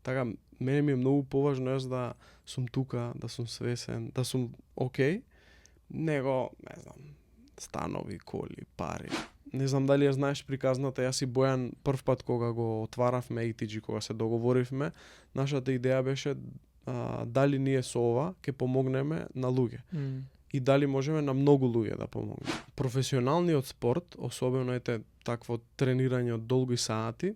Така, мене ми е многу поважно јас да сум тука, да сум свесен, да сум окей, него, не знам, станови, коли, пари. Не знам дали ја знаеш приказната, јас и Бојан прв пат кога го отваравме ATG, кога се договоривме, нашата идеја беше дали ние со ова ќе помогнеме на луѓе. И дали можеме на многу луѓе да помогнеме. Професионалниот спорт, особено такво тренирање од долги сати,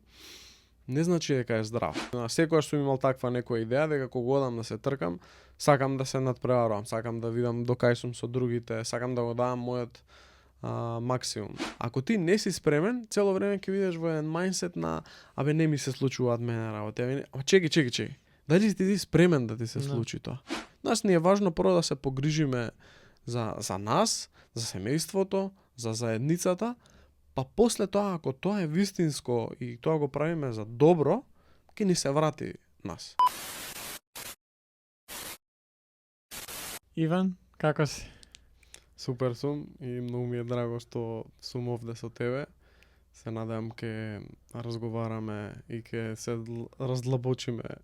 не значи дека е здрав. Секогаш сум имал таква некоја идеја дека кога одам да се тркам, сакам да се надпреварувам, сакам да видам докај сум со другите, сакам да го давам мојот максимум. Ако ти не си спремен, цело време ќе видиш во еден мајндсет на абе не ми се случуваат мене работи. Ама чеки. Дали ти спремен да ти се случи тоа? Нас ни е важно прво да се погрижиме за нас, за семејството, за заедницата, па после тоа, ако тоа е вистинско и тоа го правиме за добро, ќе ни се врати нас. Иван, како си? Супер сум и многу ми е драго што сум овде со тебе. Се надевам ќе разговараме и ќе се раздлабочиме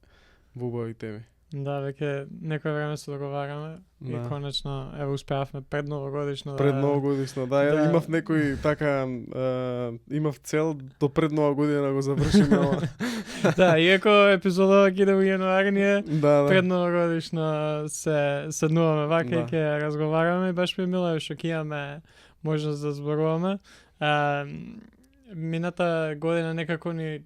во убави теми. Да, веќе некој време се договараме и конечно ево успеавме пред новогодишно. Пред новогодишно, да. Имав некој така имав цел до пред нова година го завршиме ова. Да, иако епизодава ќе иде во јануари, ние пред новогодишно се седнуваме вака и ќе разговараме и баш ми е мило што ќе имаме можност да зборуваме. Мината година некако ни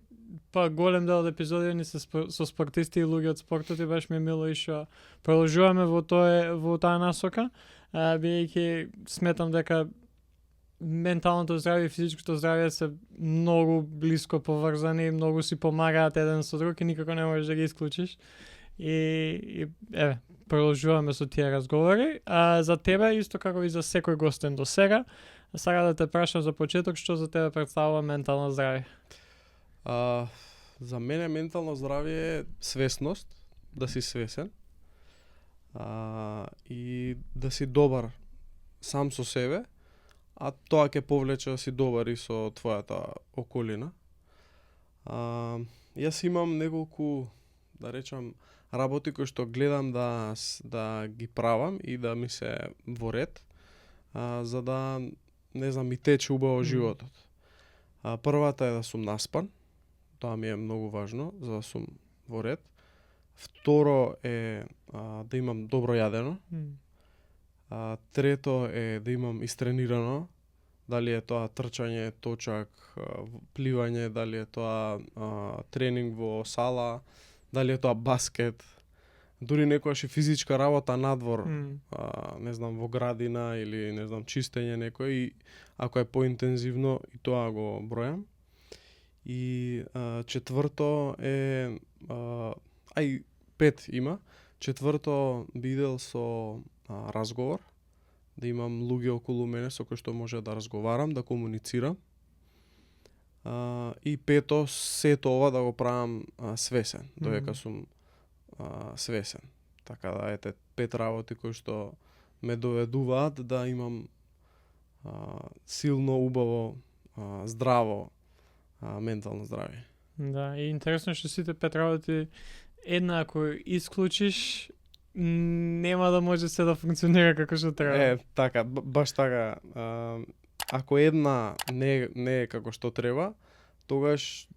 голем дел од епизоди ни се со спортисти и луѓе од спортот и баш ми е мило и што продолжуваме во таа насока, бидејќи сметам дека менталното здравје и физичкото здравје се многу блиско поврзани, многу си помагаат еден со друг и никако не можеш да ги исклучиш. И еве, продолжуваме со тие разговори. За тебе исто како и за секој гостен до сега, сакам да те прашам за почеток што за тебе претставува ментално здравје. За мене ментално здравје е свесност, да си свесен и да си добар сам со себе, а тоа ќе повлече да си добар и со твојата околина. Јас имам неколку, да речам, работи кои што гледам да ги правам и да ми се во ред, за да, не знам, ми тече убаво животот. Првата е да сум наспан. Тоа ми е многу важно, за да сум во ред. Второ е да имам добро јадено. Трето е да имам истренирано. Дали е тоа трчање, точак, пливање, дали е тоа тренинг во сала, дали е тоа баскет. Дури некојаш и физичка работа надвор, не знам, во градина или, не знам, чистење некој. И ако е поинтензивно, и тоа го бројам. И четврто е пет има. Четврто би идел со разговор, да имам луѓе околу мене со кои што може да разговарам, да комуницирам. И пето, сето ова да го правам свесен, додека сум свесен. Така да ете 5 работи кои што ме доведуваат да имам силно, убаво, здраво ментално здравје. Да, и интересно што сите 5 работи една ако исклучиш нема да може се да функционира како што треба. Така, баш така. Ако една не е како што треба, тогаш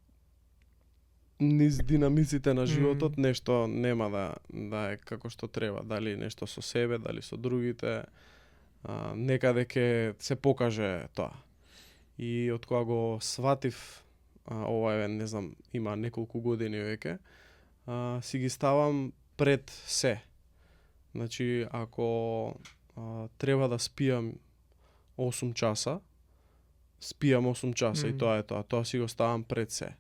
низ динамиците на животот нешто нема да е како што треба. Дали нешто со себе, дали со другите, некаде ќе се покаже тоа. И од кога го сватив ова, не знам, има неколку години веќе, си ги ставам пред се. Значи, ако треба да спијам 8 часа, спијам 8 часа и тоа е тоа. Тоа си го ставам пред се.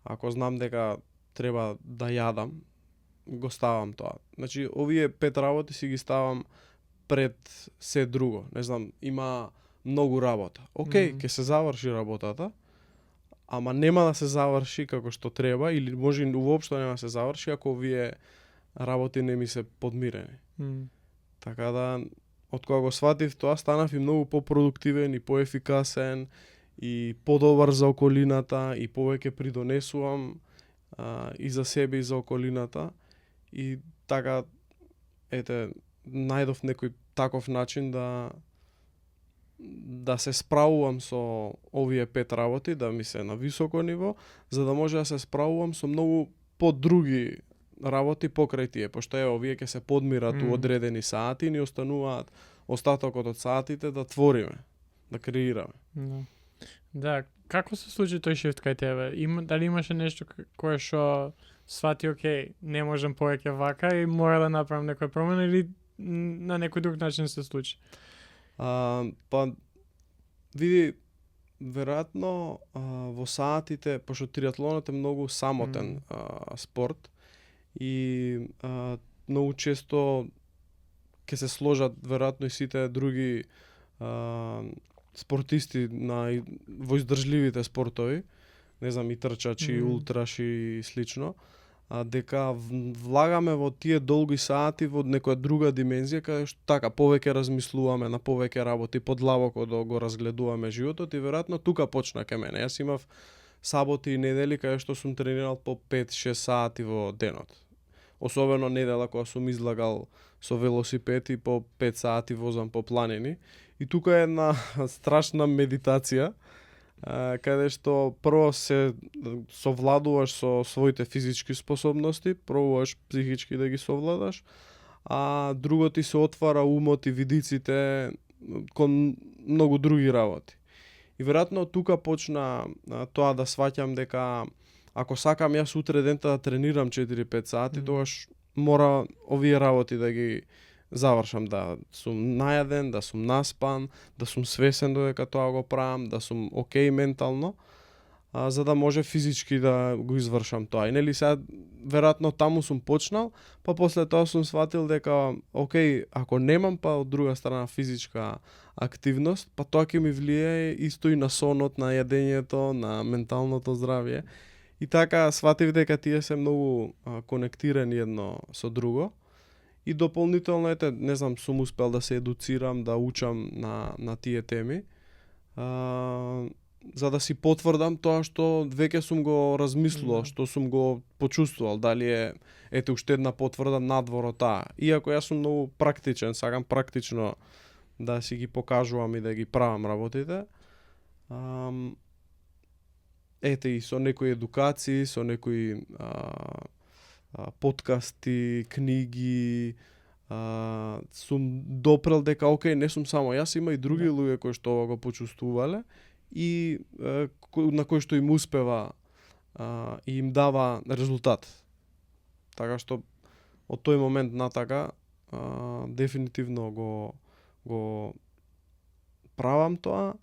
Ако знам дека треба да јадам, го ставам тоа. Значи, овие 5 работи си ги ставам пред се друго. Не знам, има многу работа. Океј, ќе се заврши работата, ама нема да се заврши како што треба или може уопшто нема да се заврши ако овие работи не ми се подмирени. Така да, од кога го сватив тоа, станав и многу попродуктивен и поефикасен и подобар за околината и повеќе придонесувам и за себе и за околината и така најдов некој таков начин да се справувам со овие 5 работи, да ми се на високо ниво, за да може да се справувам со многу други работи покрај тие, пошто овие ќе се подмират у одредени сати и ни остануваат остатокот од сатите да твориме, да креираме. Да, како се случи тој шифт кај тебе? Дали имаше нешто кое што свати, окей, не можем повеќе вака и мора да направам некоја промена или на некој друг начин се случи? Па, види, веројатно во саатите, пошто триатлонот е многу самотен спорт и многу често ќе се сложат веројатно и сите други спортисти во издржливите спортови, не знам, и трчачи, и ултраши и слично, дека влагаме во тие долги сати во некоја друга димензија, каде што така повеќе размислуваме на повеќе работи, подлабоко да го разгледуваме животот и веројатно тука почна кај мене. Јас имав саботи и недели каде што сум тренирал по 5-6 сати во денот. Особено недела кога сум излагал со велосипед и по 5 сати возам по планини. И тука е една страшна медитација, каде што прво се совладуваш со своите физички способности, пробуваш психички да ги совладаш, а друго ти се отвара умот и видиците кон многу други работи. И веројатно тука почна тоа да сваќам дека ако сакам јас утре дента да тренирам 4-5 сати, тогаш мора овие работи да ги завршам, да сум најаден, да сум наспан, да сум свесен додека тоа го правам, да сум окей ментално, за да може физички да го извршам тоа. И нели сега веројатно таму сум почнал, па после тоа сум сватил дека окей, ако немам па од друга страна физичка активност, па тоа ќе ми влијае исто и на сонот, на јадењето, на менталното здравје. И така сватив дека тие се многу конектирани едно со друго. И дополнително, не знам, сум успел да се едуцирам, да учам на тие теми, за да си потврдам тоа што веќе сум го размислувал, што сум го почувствувал, дали е уште една потврда надвор од таа. Иако јас сум многу практичен, сакам практично да си ги покажувам и да ги правам работите. И со некои едукации, со некои подкасти, книги, сум допрел дека окей, не сум само јас, има и други луѓе кои што ова го почувствувале и на кои што им успева и им дава резултат. Така што од тој момент натака дефинитивно го правам тоа.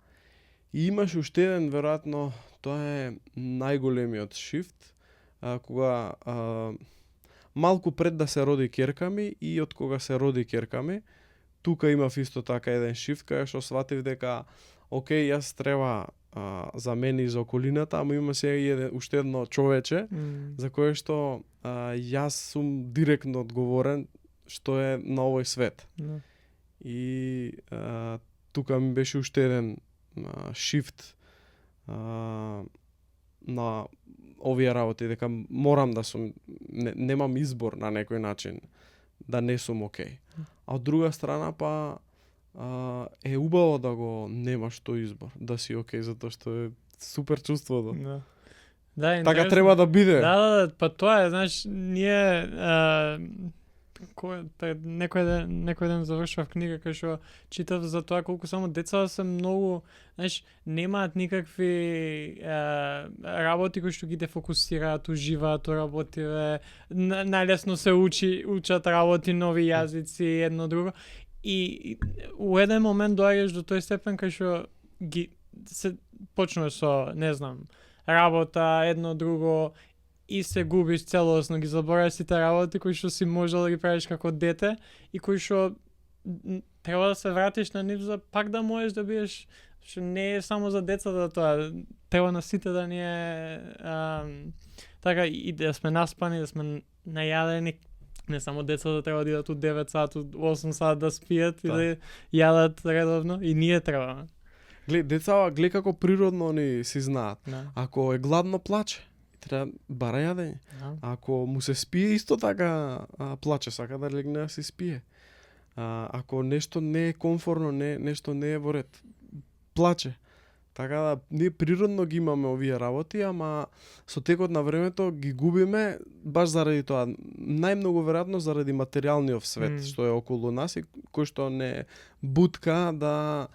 И имаше уште еден, веројатно, тоа е најголемиот шифт, кога малку пред да се роди ќерка ми и од кога се роди ќерка ми, тука имав исто така еден шифт, кај што сватив дека окей, јас треба за мене и за околината, ама има сега и уште едно човече, за кое што јас сум директно одговорен што е на овој свет. И тука ми беше уште еден шифт на овие работи, дека морам да сум, немам избор на некој начин да не сум окей. А од друга страна па е убаво да го немаш тој избор, да си окей, затоа што е супер чувството. Да, така треба да биде. Да, па тоа е, знаеш, ние некој ден завршав книга кај што читав за тоа колку само децата се многу, знаеш, немаат никакви работи кои што ги дефокусираат, уживаат во работиве, најлесно се учат работи, нови јазици, едно друго. И у еден момент доаѓаш до тој степен кај што ги се почнуваш со, не знам, работа, едно друго, и се губиш целосно, ги забораваш сите работи кои што си можел да ги правиш како дете и кои што треба да се вратиш на нив за пак да можеш да бидеш, што не е само за децата тоа, треба на сите да ни е така и да сме наспани, да сме најадени, не само децата треба да идат од 9 сат, од 8 сат да спијат и да јадат редовно, и ние требаме. Глед, деца, глед како природно они си знаат. Ако е гладно, плаче. треба бара јадење. Да. Ако му се спие исто така, плаче, сака да легне да се спие. Ако нешто не е комфорно, нешто не е во ред, плаче. Така да, ние природно ги имаме овие работи, ама со текот на времето ги губиме баш заради тоа. Најмногу веројатно заради материјалниот свет што е околу нас и кој што не бутка да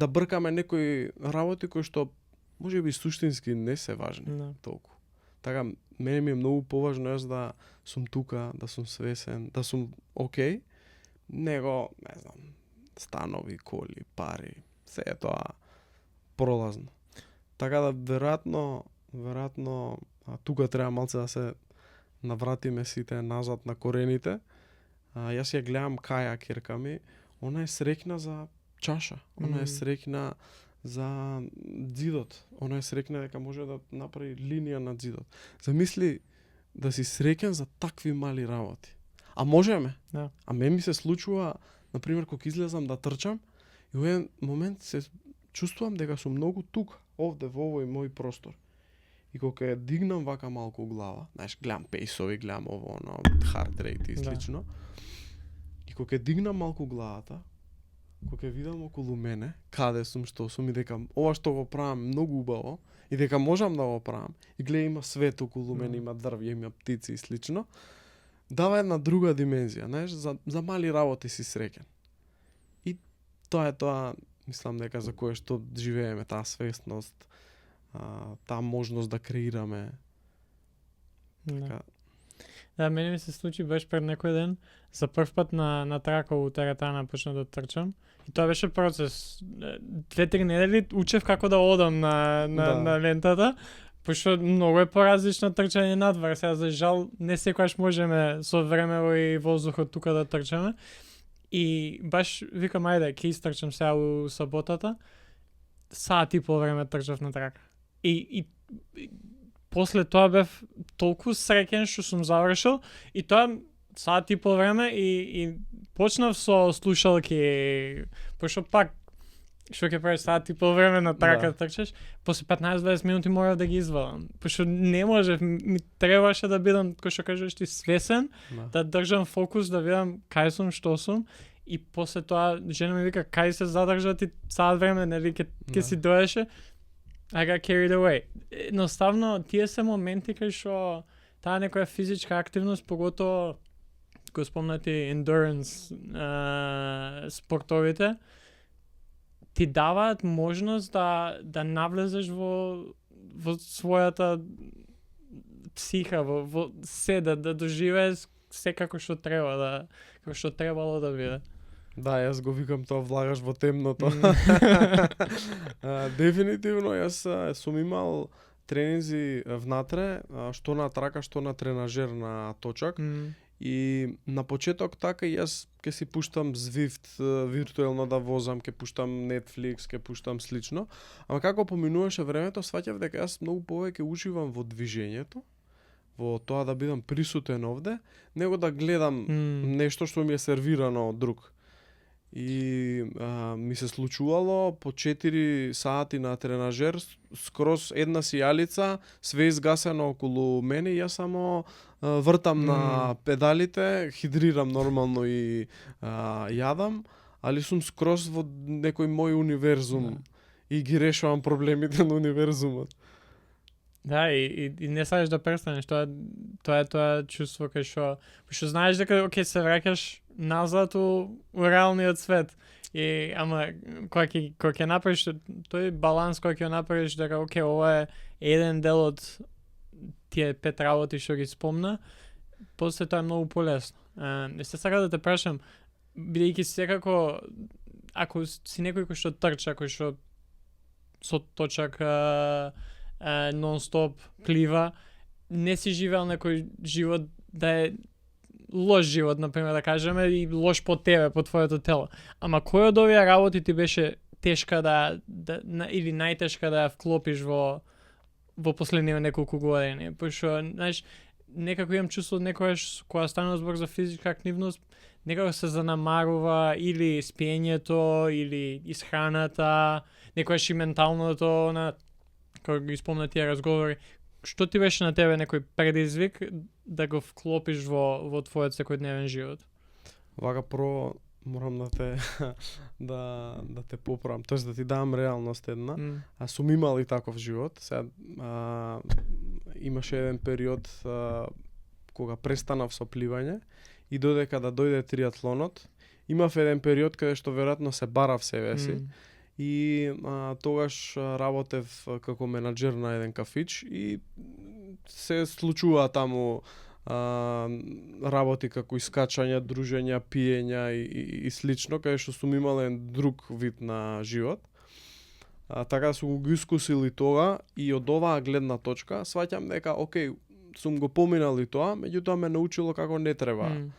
бркаме некои работи кои што можеби суштински не се важни толку. Така, мене ми е многу поважно јас да сум тука, да сум свесен, да сум окей, него, не знам, станови, коли, пари, се е тоа пролазно. Така да веројатно тука треба малце да се навратиме сите назад на корените. Јас ја гледам Каја ќерка ми, она е среќна за чаша, она е среќна за ѕидот, она е среќна дека може да направи линија на ѕидот. Замисли да си среќен за такви мали работи. А можеме. Да. А мен ми се случува, например, кога излезам да трчам, и во еден момент се чувствувам дека сум многу тука, овде во овој мој простор. И кога ја дигнам вака малку глава, знаеш, гледам пейсови, гледам ово, оно, heart rate и слично. И кога ја дигнам малку главата, кога ја видам околу мене, каде сум, што сум и дека ова што го правам многу убаво и дека можам да го правам. И гледа има свет околу мене, има дрвја, има птици и слично. Дава една друга димензија, знаеш, за мали работи си среќен. И тоа е тоа, мислам дека за кое што живееме, таа свесност, таа можност да креираме. Така. Да, мене ми се случи баш пред некој ден, за прв пат на тракову теретана почнав да трчам. И тоа беше процес. 2-3 недели учев како да одам на лентата, пошто многу е поразлично трчање надвор. Сега за жал не секогаш можеме со времево и воздухот тука да трчаме. И баш викам ајде, ќе истрчам сега у саботата. Саат и пол време трчав на трака. И после тоа бев толку среќен што сум завршил и тоа саат и пол време и почнав со слушалки, пошто пак што ќе правиш саат и пол време на трака да трчаш, после 15-20 минути морав да ги извадам, пошто не можев, ми требаше да бидам, кој што кажеш ти, свесен, да држам фокус, да видам кај сум, што сум. И после тоа жена ми вика кај се задржа ти саат време, нели ќе си доеше. I got carried away. Едноставно, тие се моменти кај што таа некоја физичка активност, поготово го спомнати endurance спортовите, ти даваат можност да навлезеш во својата психа, во се, да доживееш се како што треба, како што требало да биде. Да, јас го викам тоа влагаш во темното. Дефинитивно, јас сум имал тренинзи внатре, што на трака, што на тренажер на точак. И на почеток така јас ќе си пуштам Zwift виртуелно да возам, ќе пуштам Netflix, ќе пуштам слично. Ама како поминуваше времето, сваќав дека јас многу повеќе уживам во движењето, во тоа да бидам присутен овде, него да гледам нешто што ми е сервирано од друг. И ми се случувало по 4 сати на тренажер, скроз една сијалица, све изгасено околу мене и јас само вртам на педалите, хидрирам нормално и јадам, али сум скроз во некој мој универзум и ги решавам проблемите на универзумот. Да, и не сакаш да престанеш, тоа е чувство кај што знаеш дека окей се враќаш назад у реалниот свет. И ама кога ќе направиш тој баланс, кога ќе направиш дека окей ова е еден дел од тие 5 работи што ги спомна, после тоа е многу полесно. Не се сака да те прашам, бидејќи секако ако си некој кој што трча, кој што со точак нон-стоп плива, не си живеел некој живот да е лош живот, например, да кажеме, и лош по тебе, по твоето тело. Ама кој од овие работи ти беше тешка или најтешка да ја вклопиш во последниве неколку години? Пошто, знаеш, некако имам чувство некојаш кога станува збор за физичка активност, некако се занамарува или спиењето, или исхраната, некојаш и менталното, како ги спомна тие разговори, што ти беше на тебе некој предизвик да го вклопиш во твојот секојдневен живот? Вака прво морам да те да те поправам, тоест да ти дам реалност една. А сум имал и таков живот. Сега имаше еден период кога престанав со пливање и додека да дојде триатлонот, имав еден период каде што веројатно се барав себе си. И тогаш работев како менаџер на еден кафич и се случува таму работи како искачања, дружења, пиења и слично, каде што сум имал еден друг вид на живот. Така сум го искусил и тоа и од оваа гледна точка сваќам дека окей, сум го поминал и тоа, меѓутоа ме научило како не треба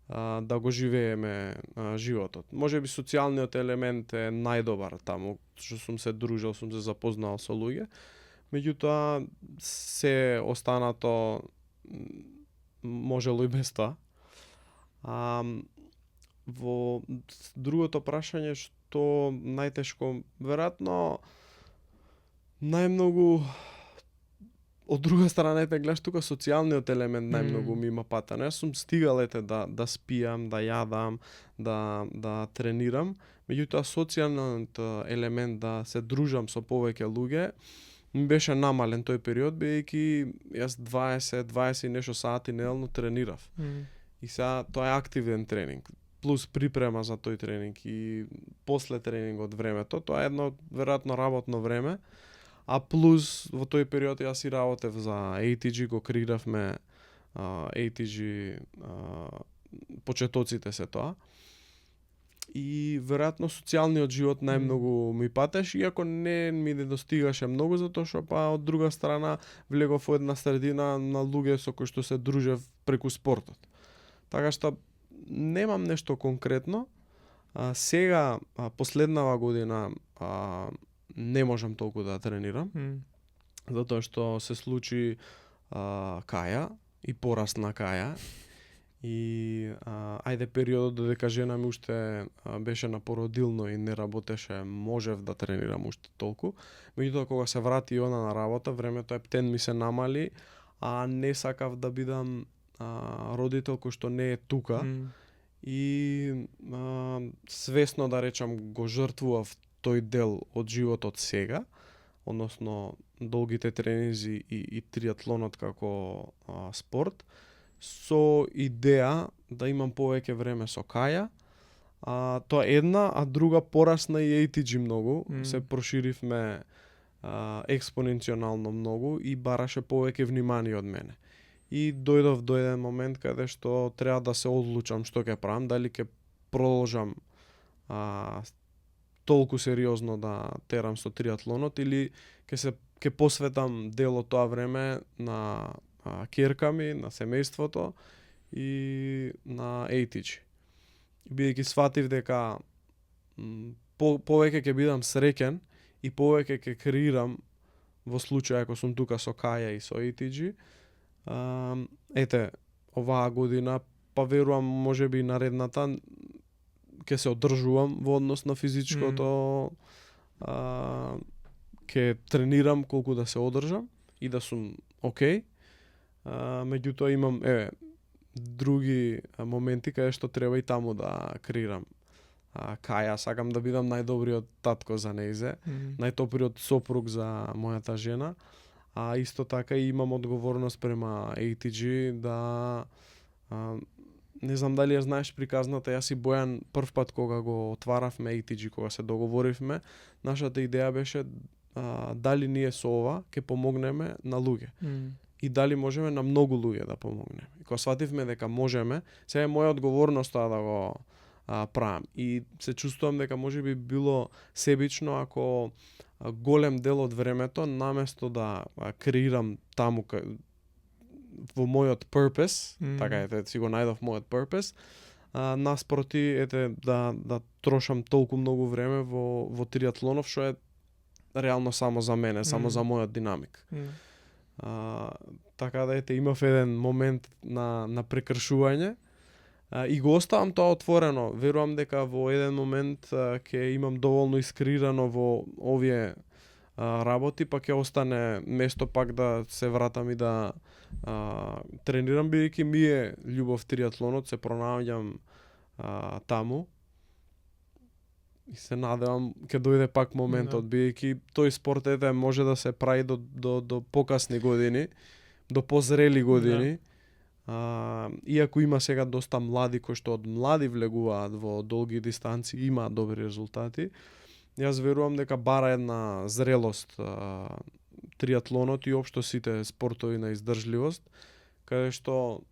да го живееме животот. Можеби социјалниот елемент е најдобар таму, што сум се дружил, сум се запознал со луѓе, меѓутоа се останато можело и без тоа. Во другото прашање што најтешко, веројатно најмногу од друга страна ете гледаш тука социјалниот елемент најмногу ми има патено. Јас сум стигал да спијам, да јадам, да тренирам, меѓутоа социјалниот елемент да се дружам со повеќе луѓе ми беше намален тој период, бидејќи јас 20 и нешто сати неделно тренирав. И сега тоа е активен тренинг, плюс припрема за тој тренинг и после тренингот времето, тоа е едно веројатно работно време. А плюс во тој период јас и работев за ATG, го креиравме ATG почетоците се тоа. И веројатно социјалниот живот најмногу ми патеш, иако не ми недостигаше многу, затоа што па од друга страна влегов во една средина на луѓе со кои што се дружев преку спортот. Така што немам нешто конкретно. Сега последнава година не можам толку да тренирам, затоа што се случи каја и пораст на каја. И ајде периодот додека жена ми уште беше на породилно и не работеше, можев да тренирам уште толку. Меѓутоа кога се врати она на работа, времето ептен ми се намали, а не сакав да бидам родител кој што не е тука. И свесно да речам го жртвував тој дел од животот сега, односно долгите тренинзи и триатлонот како спорт, со идеја да имам повеќе време со каја. Тоа една, а друга порасна и ATG многу. Се проширивме експоненционално многу и бараше повеќе внимание од мене. И дојдов до еден момент каде што треба да се одлучам што ќе правам, дали ќе продолжам толку сериозно да терам со триатлонот или ќе посветам дел од тоа време на ќерка ми, на семејството и на ATG. Бидејќи сватив дека повеќе ќе бидам среќен и повеќе ќе креирам во случај ако сум тука со каја и со ATG. Ете, оваа година, па верувам можеби наредната ќе се одржувам во однос на физичкото, ќе тренирам колку да се одржам и да сум окей. Меѓутоа имам други моменти каде што треба и таму да креирам. Каја, сакам да бидам најдобриот татко за нејзе, најтоприот сопруг за мојата жена, а исто така и имам одговорност према ATG да не знам дали ја знаеш приказната, јас и Бојан прв пат кога го отваравме ATG, кога се договоривме, нашата идеја беше дали ние со ова ќе помогнеме на луѓе. И дали можеме на многу луѓе да помогнеме. И кога свативме дека можеме, сега е моја одговорност да го правам. И се чувствувам дека можеби било себично ако голем дел од времето, наместо да креирам таму во мојот purpose, така ете, си го најдов мојот purpose, наспроти ете да трошам толку многу време во триатлонов, што е реално само за мене, само за мојот динамик. Така да ете имав еден момент на прекршување и го оставам тоа отворено. Верувам дека во еден момент ќе имам доволно искреирано во овие работи, па ќе остане место пак да се вратам и да тренирам, бидејќи ми е љубов триатлонот, се пронаоѓам таму. И се надевам ќе дојде пак моментот, бидејќи тој спорт може да се прави до покасни години, до позрели години. Иако има сега доста млади кои што од млади влегуваат во долги дистанции, имаат добри резултати. Јас верувам дека бара една зрелост триатлонот и општо сите спортови на издржливост, каде што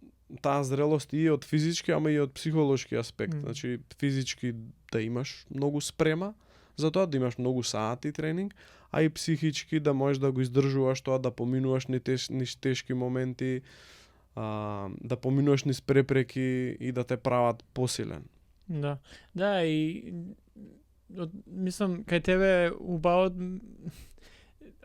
таа зрелост и од физички, ама и од психолошки аспект. Значи, физички да имаш многу спрема за тоа, да имаш многу сати тренинг, а и психички да можеш да го издржуваш тоа, да поминуваш низ тешки моменти, да поминуваш низ препреки и да те прават посилен. Да, и мислам, кај тебе убаво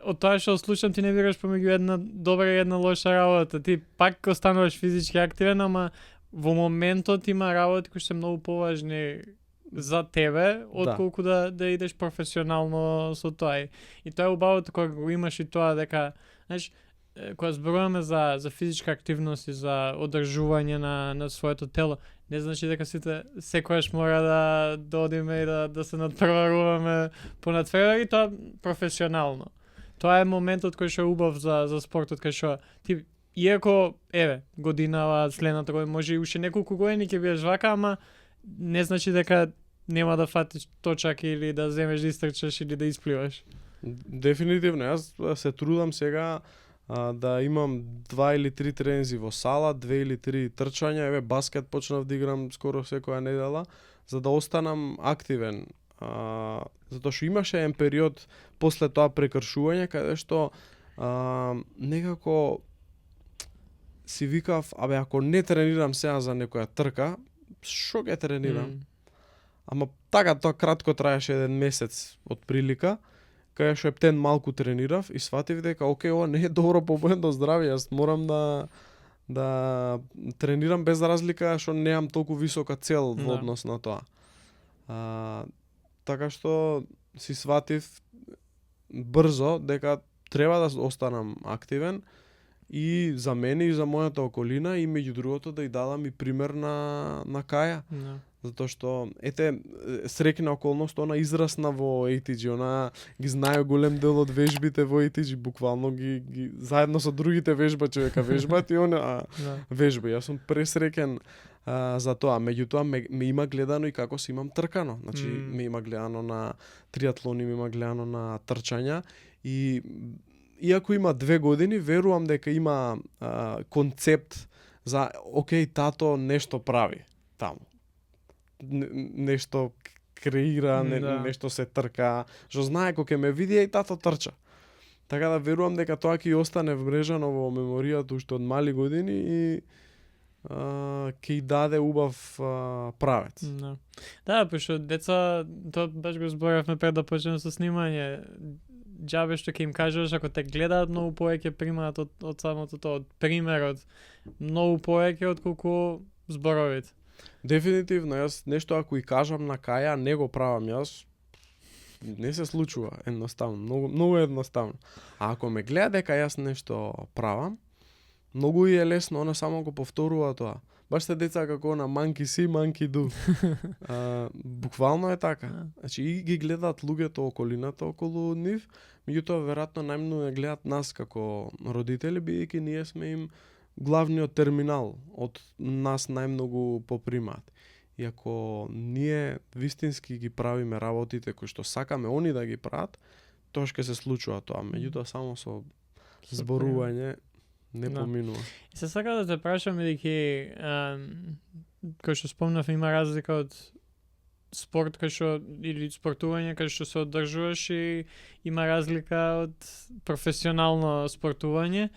од тоа што слушам, ти не бираш помеѓу една добра и една лоша работа. Ти пак остануваш физички активен, ама во моментот има работи кои што се многу поважни за тебе, отколку да идеш професионално со тоа. И тоа е убавото кога го имаш и тоа дека, знаеш, кога зборуваме за физичка активност и за одржување на своето тело, не значи дека секојаш мора да одиме и да се надпреваруваме понад фревери, тоа професионално. Тоа е моментот кој што е убав за спортот, кај што ти, иако, годинава, следната година, може и уште неколку години ќе биеш вака, ама не значи дека нема да фатиш точак или да земеш да истрчаш или да испливаш. Дефинитивно, јас се трудам сега да имам 2 или 3 тренинзи во сала, 2 или 3 трчања, баскет почнав да играм скоро секоја недела, за да останам активен. Затоа што имаше еден период после тоа прекршување каде што некако си викав, ако не тренирам сега за некоја трка, што ќе тренирам? Ама така тоа кратко траеше еден месец од прилика, кај што ептен малку тренирав и сватив дека ова не е добро по моето здравје, јас морам да тренирам без разлика што немам толку висока цел во однос на тоа. Така што си сватив брзо дека треба да останам активен и за мене и за мојата околина, и меѓу другото да ја дадам и пример на Каја. Затоа што, среќна околност, она израсна во ATG, она ги знае голем дел од вежбите во ATG, буквално ги заедно со другите вежбачи века вежбат и она вежба. Јас сум пресреќен за тоа. Меѓутоа ме има гледано и како се имам тркано. Значи ме има гледано на триатлони, ме има гледано на трчања и иако има 2 години, верувам дека има концепт за тато нешто прави таму. Нешто креира, нешто се трка, што знае кога ќе ме види и тато трча. Така да верувам дека тоа ќе остане вмрежано во меморијата уште од мали години и ќе даде убав правец. Да, пошто деца, тоа баш го зборавме пред да почнеме со снимање, џабе што ќе им кажеш, ако те гледаат многу повеќе примаат од самото тоа, од примерот, многу повеќе отколку зборовите. Дефинитивно, јас нешто ако и кажам на Каја, не го правам јас, не се случува, едноставно, многу едноставно. А ако ме гледа дека јас нешто правам, многу е лесно, она само го повторува тоа. Баш се деца како на monkey see, monkey do. Буквално е така. Значи и ги гледаат луѓето околината околу нив, меѓутоа веројатно најмногу не гледаат нас како родители, бидејќи ние сме им главниот терминал, од нас најмногу попримаат. И ако ние вистински ги правиме работите кои што сакаме они да ги прават, тоа ќе се случува тоа. Меѓутоа само со зборување не поминува. И се сака да те прашам, бидејќи кој што спомнав, има разлика од спорт кај што или спортување кај што се одржуваш и има разлика од професионално спортување.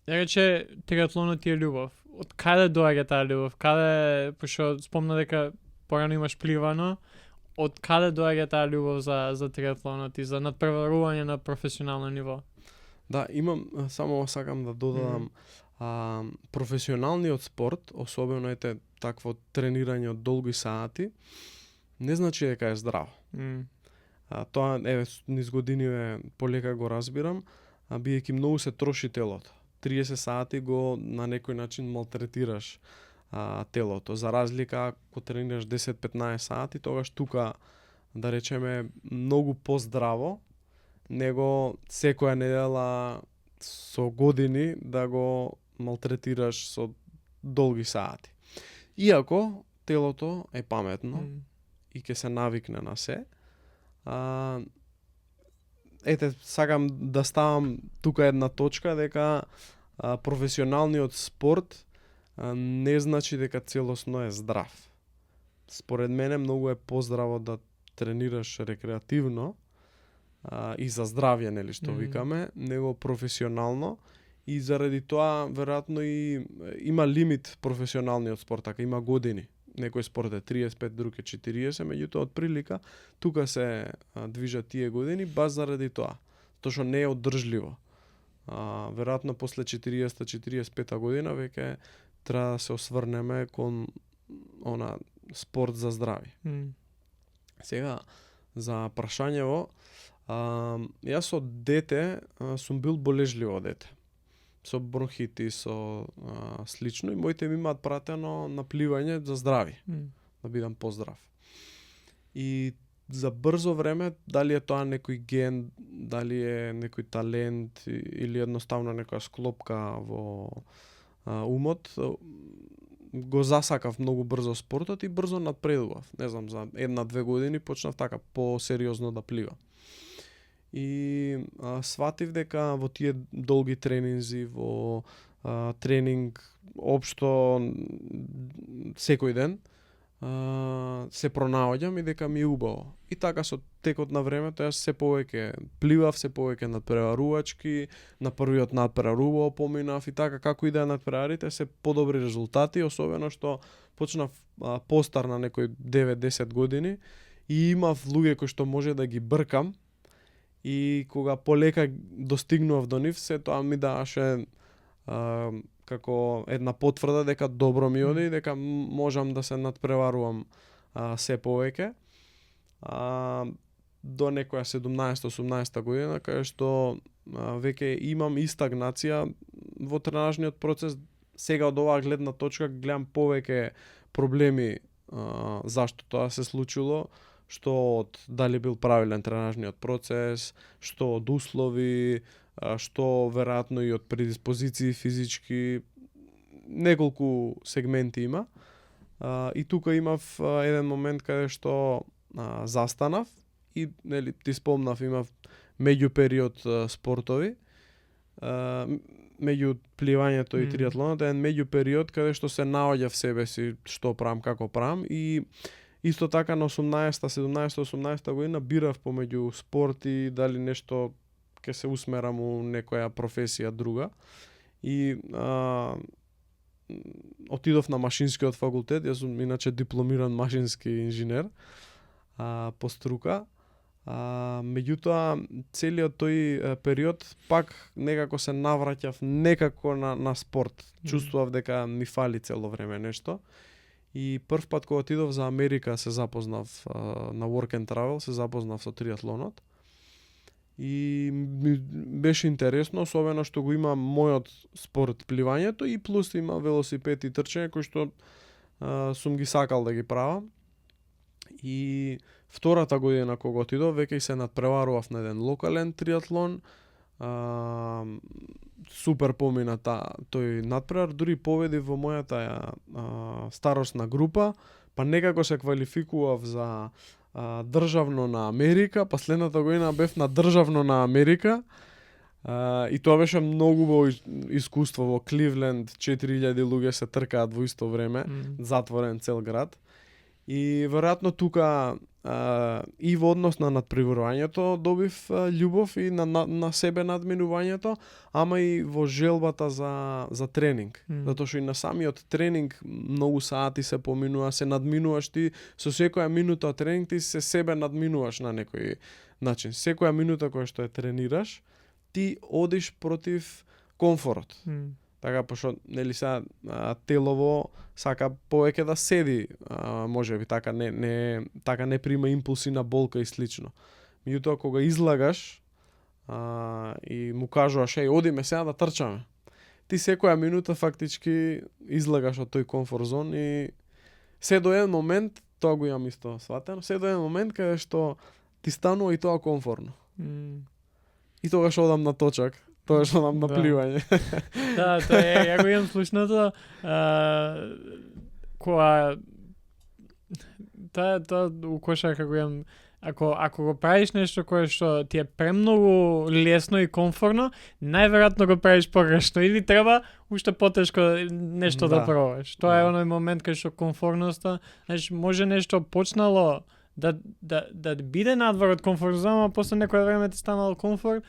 Рече, триатлонот ти е љубов. Од каде доаѓа таа љубов? Каде, пошто спомна дека порано имаш пливано, од каде доаѓа таа љубов за триатлонот и за надпреварување на професионално ниво? Да, имам, само сакам да додадам, професионалниот спорт, особено такво тренирање од долги сати, не значи дека е здраво. Тоа низ годиниве полека го разбирам, биејќи многу се троши телото. 30 сати го на некој начин малтретираш телото. За разлика ако тренираш 10-15 сати, тогаш тука да речеме многу поздраво него секоја недела со години да го малтретираш со долги сати. Иако телото е паметно и ќе се навикне на се. Сакам да ставам тука една точка дека професионалниот спорт не значи дека целосно е здрав. Според мене многу е поздраво да тренираш рекреативно и за здравје, нели што викаме, него професионално, и заради тоа веројатно и има лимит професионалниот спорт, така има години. Некој спорт е 35, друг е 40, меѓутоа од прилика тука се движат тие години баш заради тоа, тоа што не е одржливо. Веројатно после 40-45 година веќе треба да се осврнеме кон спорт за здравје. Сега за прашањево, јас од дете сум бил болежливо дете. Со бронхити, со слично, и моите ми имаат пратено на пливање за здравје, да бидам поздрав. И за брзо време, дали е тоа некој ген, дали е некој талент или едноставно некоја склопка во умот, го засакав многу брзо спортот и брзо напредував. Не знам, за 1-2 години почнав така по-сериозно да пливам. И сватив дека во тие долги тренинзи, во тренинг општо секој ден, се пронаоѓам и дека ми е убаво. И така со текот на времето јас се повеќе пливав, се повеќе надпреварувачки, на првиот надпреварувao поминав и така како и да надпреварите се подобри резултати, особено што почнав постар на некој 9-10 години и имав луѓе кои што може да ги бркам, и кога полека достигнував до нив, се тоа ми даваше како една потврда дека добро ми оди и дека можам да се надпреварувам се повеќе. До некоја 17-18 година, кај што веќе имам и стагнација во тренажниот процес. Сега од оваа гледна точка гледам повеќе проблеми зашто тоа се случило, што од дали бил правилен тренажниот процес, што од услови, што веројатно и од предиспозиции физички, неколку сегменти има. И тука имав еден момент каде што застанав и нели ти спомнав, имав меѓу период спортови, меѓу пливањето и триатлонот, еден меѓу период каде што се наоѓав себе си што правам, како правам, и исто така на 17-18 година бирав помеѓу спорт и дали нешто ќе се усмерам у некоја професија друга. И отидов на машинскиот факултет, јас сум иначе дипломиран машински инженер по струка. Меѓутоа, целиот тој период пак некако се навраќав некако на спорт. Чувствував дека ми фали цело време нешто. И прв пат кога отидов за Америка се запознав на Work and Travel, се запознав со триатлонот. И ми беше интересно, особено што го има мојот спорт пливањето и плюс има велосипед и трчање кои што сум ги сакал да ги правам. И втората година кога отидов, веќе се надпреварував на еден локален триатлон. Супер помина тој надпревар, дури победи во мојата старосна група, па некако се квалификував за државно на Америка, па следната година бев на државно на Америка. И тоа беше многу убаво искуство во Кливленд, 4000 луѓе се тркаат во исто време, затворен цел град. И веројатно тука и во однос на надпреварувањето добив љубов и на себе надминувањето, ама и во желбата за тренинг. Затоа што и на самиот тренинг многу сати се поминува, се надминуваш ти, со секоја минута тренинг ти се себе надминуваш на некој начин. Секоја минута која што ја тренираш, ти одиш против комфорот. Така, пошто, нели сега, телово сака повеќе да седи, можеби, така не прима импулси на болка и слично. Меѓутоа кога излагаш и му кажуваш еј одиме сега да трчаме. Ти секоја минута фактички излагаш од тој комфорт зон и се до еден момент, тоа го имам исто сватено, се до еден момент каде што ти станува и тоа комфортно. И тогаш одам на точак, тогаш одам на пливање. Да, тоа е, ја го имам слушното, кога тоа у кошарка го имам. Ако го правиш нешто кое што ти е премногу лесно и комфортно, најверојатно го правиш погрешно или треба уште потешко нешто да пробаш. Тоа е оној момент кај што комфортноста, значи може нешто почнало да биде надвор од комфорт зона, а после некој време ти станало комфорт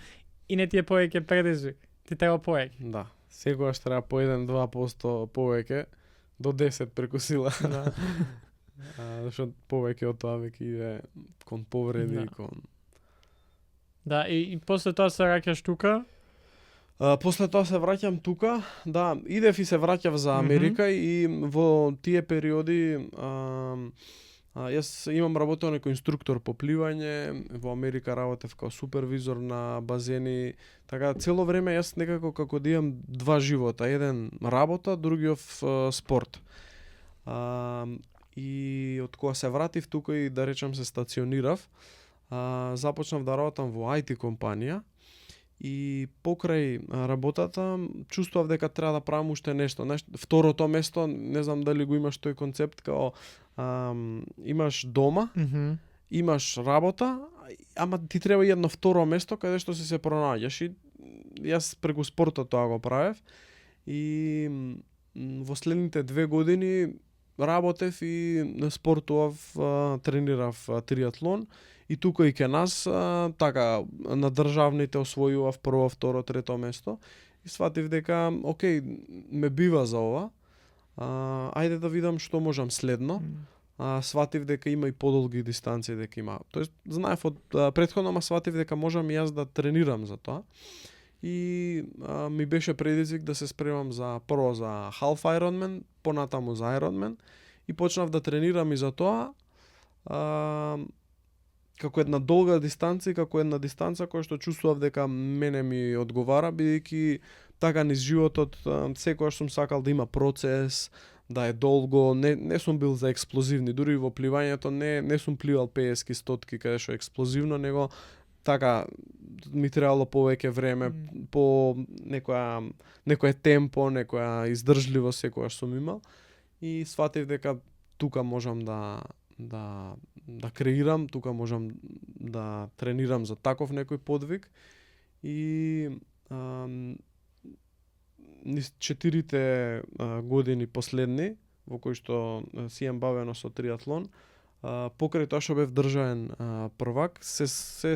и не ти е повеќе предизвик. Ти треба повеќе. Да, секогаш треба по 1-2% повеќе до 10 преку сила. Да. Зашто повеќе од тоа веќе иде кон повреди, кон... Да, и после тоа се враќаш тука? После тоа се враќам тука, да, идев и се враќав за Америка и во тие периоди јас имам работел како инструктор по пливање, во Америка работев како супервизор на базени, така цело време јас некако како да имам два живота, еден работа, другиот спорт. И од кога се вратив тука и да речам се стационирав, започнав да работам во IT компанија и покрај работата чувствував дека треба да правам уште нешто. Второто место, не знам дали го имаш тој концепт, као имаш дома, имаш работа, ама ти треба едно второ место каде што се пронаѓаш. И јас преку спортот тоа го правев и во следните 2 години работев и спортував, тренирав триатлон и тука и ке нас така на државните освојував прво, второ, трето место и сватив дека окей, ме бива за ова. Ајде да видам што можам следно. Сватив дека има и подолги дистанции, дека има. Тоест знаев од претходно, ама сватив дека можам и јас да тренирам за тоа. И ми беше предизвик да се спремам прво за Half Ironman, понатаму за Ironman и почнав да тренирам и за тоа како една долга дистанца, како една дистанца која што чувствував дека мене ми одговара, бидејќи така низ животот секогаш сум сакал да има процес, да е долго, не сум бил за експлозивни, дури во пливањето не сум пливал 50-ки, 100-ки каде што е експлозивно, него така ми требало повеќе време, по некоја темпо, некоја издржливост секогаш сум имал и сватив дека тука можам да креирам, тука можам да тренирам за таков некој подвиг и низ 4 години последни во кои што си имам бавено со триатлон, покрај тоа што бев државен првак, се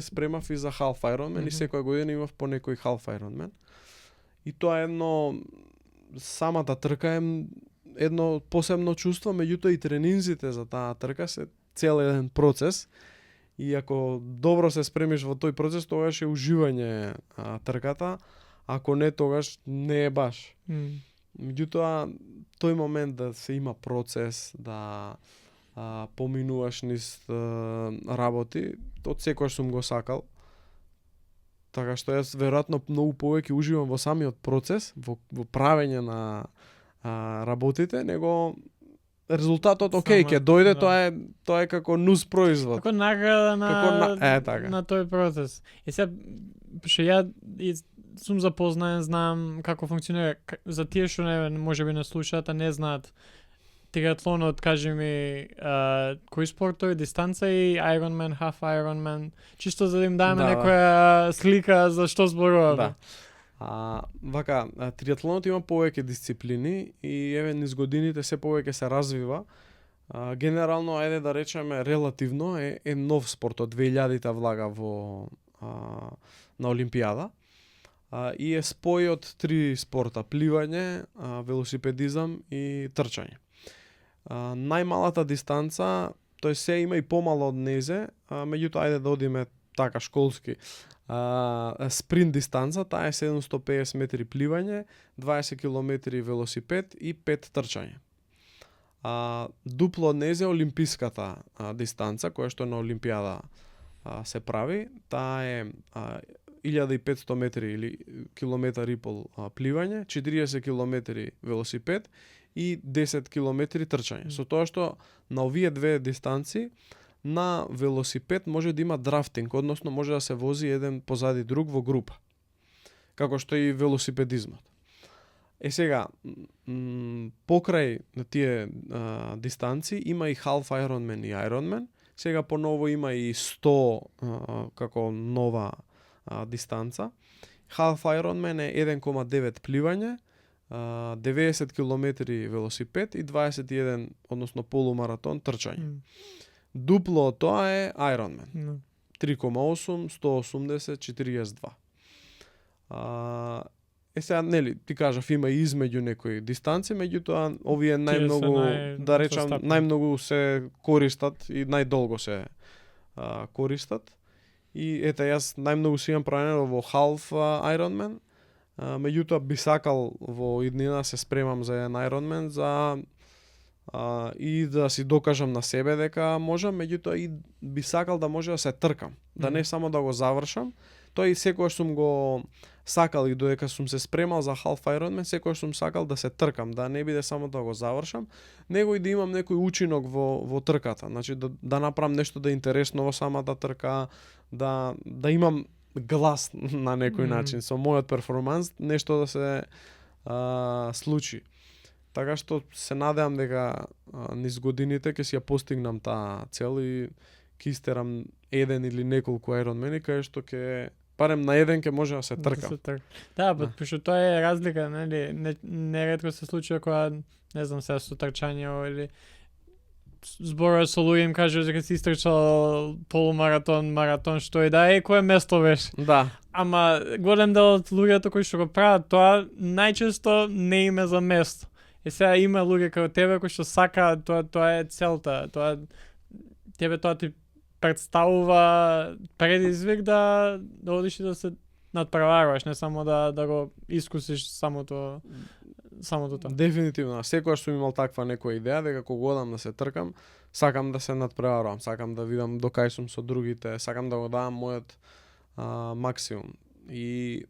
спремав и за Half Ironman и секоја година имав по некој Half Ironman. И тоа е самата трка е едно посебно чувство, меѓутоа и тренинзите за таа трка се цел еден процес. И ако добро се спремиш во тој процес, тогаш е уживање трката, ако не, тогаш не е баш. Меѓутоа, тој момент да се има процес, да поминуваш низ работи, од секојаш сум го сакал. Така што јас веројатно многу повеќе уживам во самиот процес, во правење на работите, него резултатот окей, ќе дојде, тоа е како нус производ. Како награда на тој процес. И сега, што ја сум запознаен, знам како функционира, за тие што можеби не слушаат, а не знаат триатлонот, кажи ми, кои спортови, дистанца и Ironman, Half Ironman, чисто за да им даме некоја слика за што зборуваме. Вака, триатлонот има повеќе дисциплини и еве низ годините се повеќе се развива. Генерално, ајде да речеме, релативно е нов спорт, од 2000-та влага на Олимпијада. И е спој од 3 спорта: пливање, велосипедизам и трчање. Најмалата дистанца, тој се има и помало од незе, меѓутоа ајде да одиме така школски. Спринт дистанца, таа е 750 метри пливање, 20 километри велосипед и 5 трчање. Дупло од незе олимписката дистанца, која што на Олимпијада се прави, таа е 1500 метри или километар и пол пливање, 40 километри велосипед и 10 километри трчање. Со тоа што на овие две дистанци на велосипед може да има драфтинг, односно може да се вози еден позади друг во група. Како што и велосипедизмот. Сега, покрај на тие дистанци има и Half Ironman и Ironman. Сега поново има и 100 како нова дистанца. Half Ironman е 1,9 пливање, 90 километри велосипед и 21, односно полумаратон трчање. Дупло од тоа е Ironman. 3,8, 180, 42. Сега, нели, ти кажав, има и измеѓу некои дистанци, меѓутоа овие најмногу, да речам, најмногу се користат и најдолго се користат. И ете, јас најмногу си имам променено во Half Ironman, меѓутоа би сакал во иднина се спремам за еден Ironman и да си докажам на себе дека можам, меѓутоа и би сакал да може да се тркам, да не само да го завршам. Тоа и секогаш сум го сакал и додека сум се спремал за Half Ironman, секогаш сум сакал да се тркам, да не биде само да го завршам, него и да имам некој учинок во трката. Значи да направам нешто да е интересно во самата трка, да имам глас на некој начин со мојот перформанс, нешто да се случи. Така што се надевам дека низ годините ќе си ја постигнам таа цел и ќе истерам еден или неколку Ironman кај што ќе барем на еден ќе може да се тркам. Да, пошто тоа е разлика, нели? Неретко се случува кога, не знам, се со трчање или зборува со луѓе им кажува дека си истрчал полумаратон, маратон, што и да е, кое место беше. Да. Ама голем дел од луѓето кои што го прават тоа најчесто не име за место. И сега има луѓе како тебе кои што сакаат, тоа е целта, тебе тоа ти представува предизвик да одиш и да се надпреваруваш, не само да го искусиш самото тоа. Дефинитивно, секогаш сум имал таква некоја идеја дека кога одам да се тркам, сакам да се надпреварувам, сакам да видам докај сум со другите, сакам да го давам мојот максимум. И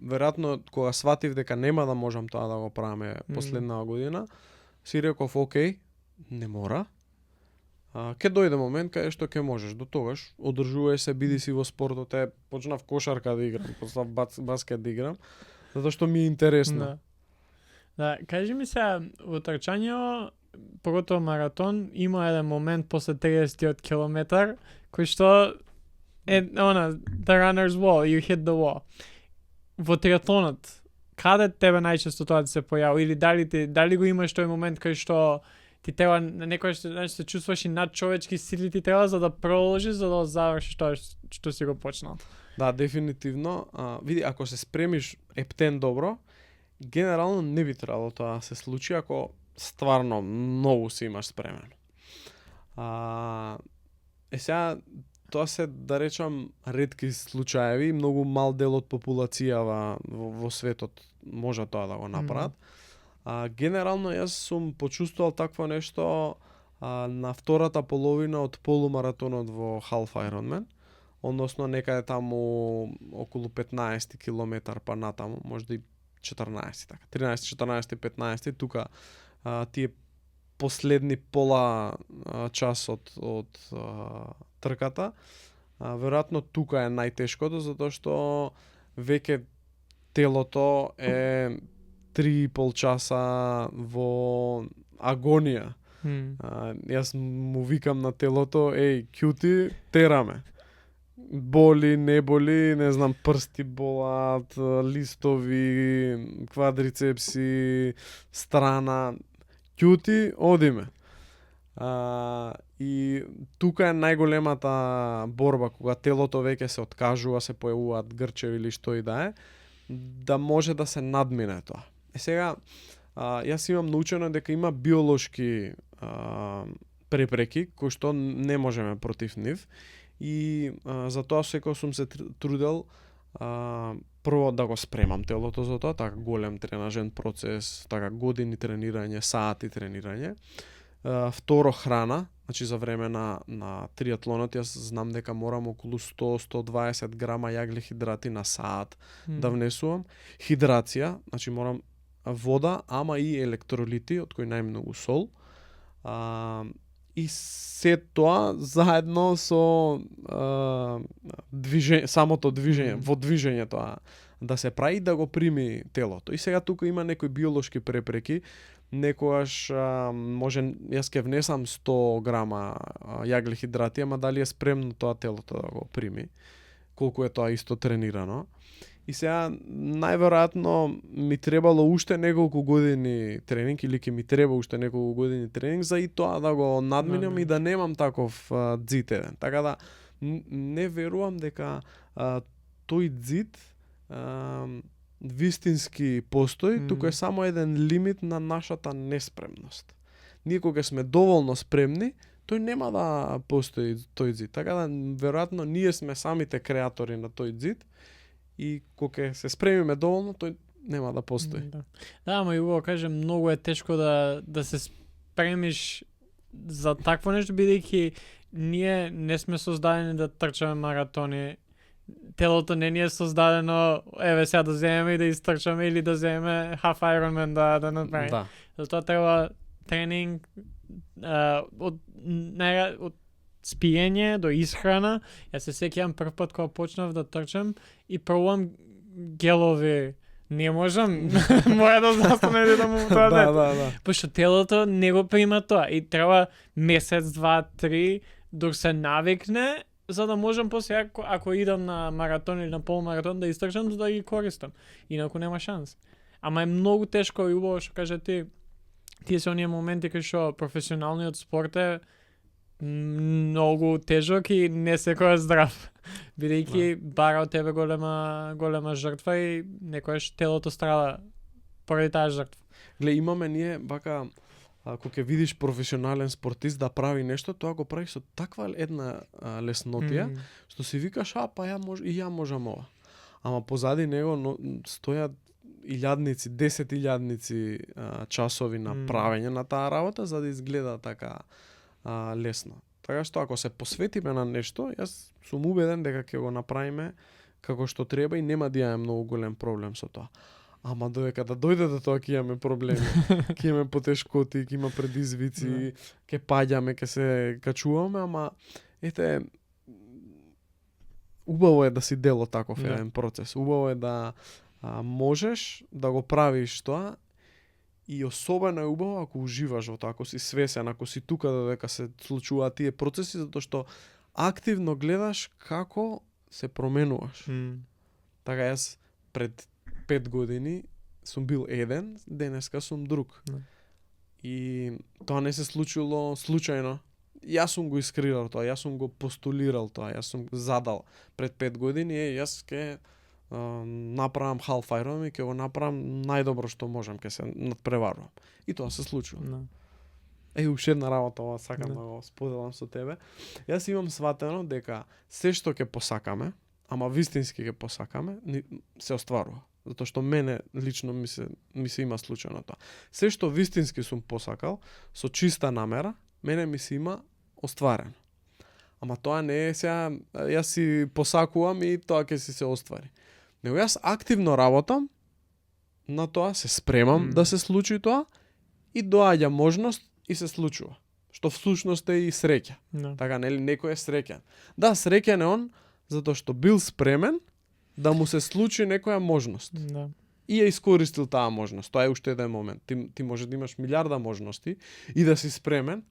веројатно кога сватив дека нема да можам тоа да го правиме последнава година, си реков окей, не мора. Ке дојде момент каде што ќе можеш. До тогаш одржувај се, биди си во спортот. Почнав кошарка да играм, после баскет да играм, затоа што ми е интересно. Да, кажи ми се, во трчањето, поготово маратон, има еден момент после 30-тиот километар, кој што е, the runner's wall, you hit the wall. Во триатлонот, каде тебе најчесто тоа да се појави? Или дали го имаш тој момент кај што ти треба некојаш се чувствуваш и надчовечки сили ти треба за да продолжиш, за да завршиш тоа што си го почнал? Да, дефинитивно. Види, ако се спремиш ептен добро, генерално не би требало тоа да се случи ако стварно многу се имаш спремено. Сега тоа се, да речам, ретки случаеви, многу мал дел од популацијава во светот може тоа да го направат. Генерално јас сум почувствувал такво нешто на втората половина од полумаратонот во Half Ironman, односно некаде таму околу 15 километар па натаму, можда и 14, така, 13, 14, 15, тука тие последни пола час од трката, веројатно тука е најтешкото, затоа што веќе телото е 3,5 часа во агонија. Јас му викам на телото, кјути, тераме. Боли, не боли, не знам, прсти болат, листови, квадрицепси, страна. Кјути, одиме. И тука е најголемата борба, кога телото веќе се откажува, се појавуваат грчеви или што и да е, да може да се надмине тоа. Сега, јас имам научено дека има биолошки препреки, кои што не можеме против нив, и затоа секој сум се трудел прво да го спремам телото за тоа, така голем тренажен процес, така години тренирање, сати тренирање. второ храна, значи за време на триатлонот јас знам дека морам околу 100-120 грама јаглихидрати на саат да внесувам. Хидрација, значи морам вода, ама и електролити, од кои најмногу сол. И се тоа заедно со движење, самото движење, во движење тоа да се прави да го прими телото. И сега тука има некои биолошки препреки. Некогаш може јас ќе внесам 100 грама јаглихидрати, ама дали е спремно тоа телото да го прими, колку е тоа исто тренирано. И сега најверојатно ми требало уште неколку години тренинг или ќе ми треба уште неколку години тренинг за и тоа да го надминем и да немам таков ѕид еден. Така да не верувам дека тој ѕид вистински постои, туку е само еден лимит на нашата неспремност. Ние кога сме доволно спремни, тој нема да постои тој ѕид. Така да веројатно ние сме самите креатори на тој ѕид и кога се спремиме доволно, тој нема да постои. Да, ама и убаво кажем, многу е тешко да се спремиш за такво нешто, бидејќи ние не сме создадени да трчаме маратони. Телото не ни е создадено, еве сега да земеме и да истрчаме или да земеме half Ironman да направиме. Да. Затоа треба тренинг од спиење до исхрана. Јас се сеќавам прв пат кога почнав да трчам и пробувам гелови. Не можам, мора да застане да му тоа дете. Да. Пошто телото не го прима тоа и треба месец, 2, 3 док се навикне, за да можам после ако идам на маратон или на полумаратон да истрчам, за да ги користам. Инаку нема шанс. Ама е многу тешко и убаво што кажа ти. Тие се оние моменти кај што професионалниот спорт е многу тежок и не секој е здрав. Бидејќи бара од тебе голема жртва и некојаш телото страда поради таа жртва. Гле, имаме ние вака, ако ќе видиш професионален спортист да прави нешто, тоа го прави со таква една леснотија, што си викаш, па ја можам ова. Ама позади него стојат илјадници, 10 илјадници часови на правење на таа работа за да изгледа така лесно. Така што ако се посветиме на нешто, јас сум убеден дека ќе го направиме како што треба и нема да имаме многу голем проблем со тоа. Ама додека да дојде до тоа ќе имаме проблеми, ќе имаме потешкоти, ќе има предизвици, ќе паѓаме, ќе се качуваме, ама ете убаво е да си дел од таков еден процес. Убаво е да можеш да го правиш тоа и особено е убаво ако уживаш во тоа, ако си свесен, ако си тука додека се случуваат тие процеси, затоа што активно гледаш како се променуваш. Така јас пред 5 години сум бил еден, денеска сум друг. И тоа не се случило случајно. Јас сум го искреирал тоа, јас сум го постулирал тоа, јас сум задал пред 5 години, јас ќе направам half Ironman и ќе го направам најдобро што можам, ќе се надпреварувам. И тоа се случува. Уште една работа, ова сакам да го споделам со тебе. Јас имам сватено дека се што ќе посакаме, ама вистински ќе посакаме, се остварува. Затоа што мене лично ми се има случајно тоа. Се што вистински сум посакал, со чиста намера, мене ми се има остварено. Ама тоа не е сега, јас си посакувам и тоа ќе си се оствари. Него јас активно работам на тоа, се спремам да се случи тоа и доаѓа можност и се случува. Што всушност е и среќа. Така, нели, некој е среќен. Да, среќен е он затоа што бил спремен да му се случи некоја можност. И ја искористил таа можност. Тоа е уште еден момент. Ти може да имаш милиарда можности и да си спремен,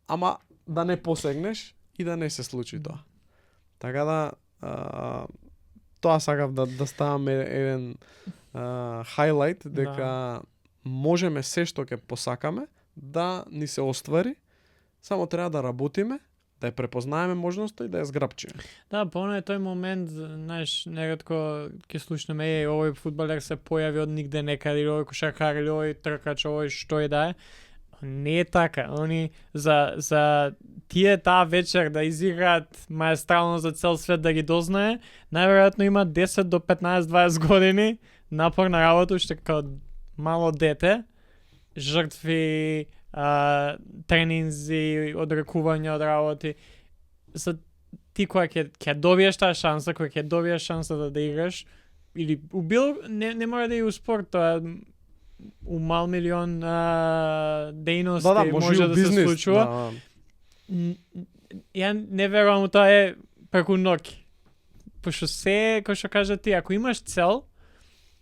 ама да не посегнеш и да не се случи тоа. Така да тоа сакав да ставам еден хайлайт дека можеме се што ќе посакаме да ни се оствари, само треба да работиме, да ја препознаеме можноста и да ја зграпчиме. Да, поно е тој момент, знаеш, неретко ќе слушнеме, овој фудбалер се појави од нигде некаде, или овој кошаркар, или овој тркач, овој што е да е. Не е така. Они за тие таа вечер да изиграат маестрално за цел свет да ги дознае, најверојатно има 10 до 15-20 години напорна работа, уште како мало дете, жртви, тренинзи, одрекување од работи. Ти која ќе добиеш таа шанса, која ќе добиеш шанса да играш, или у не мора да и у спорт, тоа у мал милион дејности може да бизнес, се случува. Ја не верувам тоа е преку ноќ. Пошто се, кој што кажа ти, ако имаш цел,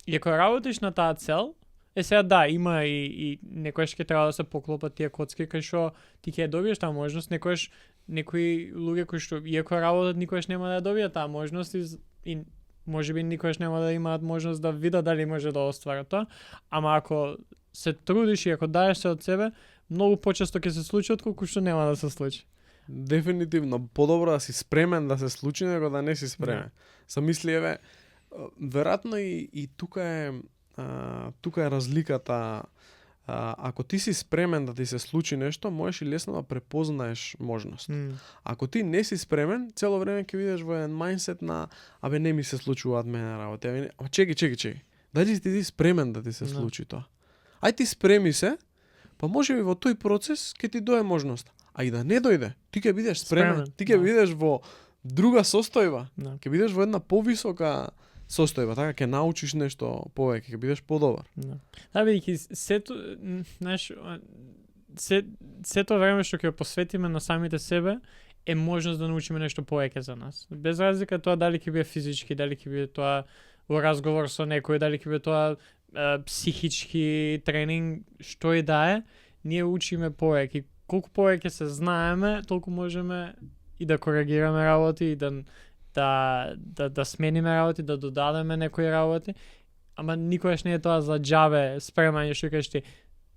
и ако работиш на таа цел, сега да, има и некојаш ќе треба да се поклопат тие коцки, кај што ти ќе добиеш таа можност, некојаш некои луѓе кои што иако работат никогаш нема да добијат таа можност и можеби никогаш нема да имаат можност да видат дали може да остварат тоа, ама ако се трудиш и ако даеш се од себе, многу почесто ќе се случи отколку што нема да се случи. Дефинитивно, подобро да си спремен да се случи, него да не си спремен. Са мисли, еве, веројатно и тука е разликата. Ако ти си спремен да ти се случи нешто, можеш и лесно да препознаеш можност. Ако ти не си спремен, цело време ќе видиш во еден мајндсет на абе не ми се случуваат мене работи. Ама чеки. Дали ти спремен да ти се случи тоа? Ај ти спреми се, па можеби во тој процес ќе ти дое можност. А и да не дојде, ти ќе бидеш спремен. Ти ќе бидеш во друга состојба. Ќе бидеш во една повисока состојба, така ќе научиш нешто повеќе, ќе бидеш подобар. Да, бидејќи сето, знаеш, сето време што ќе посветиме на самите себе е можност да научиме нешто повеќе за нас. Без разлика тоа дали ќе биде физички, дали ќе биде тоа во разговор со некој, дали ќе биде тоа психички тренинг, што и да е, ние учиме повеќе. Колку повеќе се знаеме, толку можеме и да коригираме работи и да смениме работи, да додадеме некои работи, ама никогаш не е тоа за џабе спремање што кажеш ти.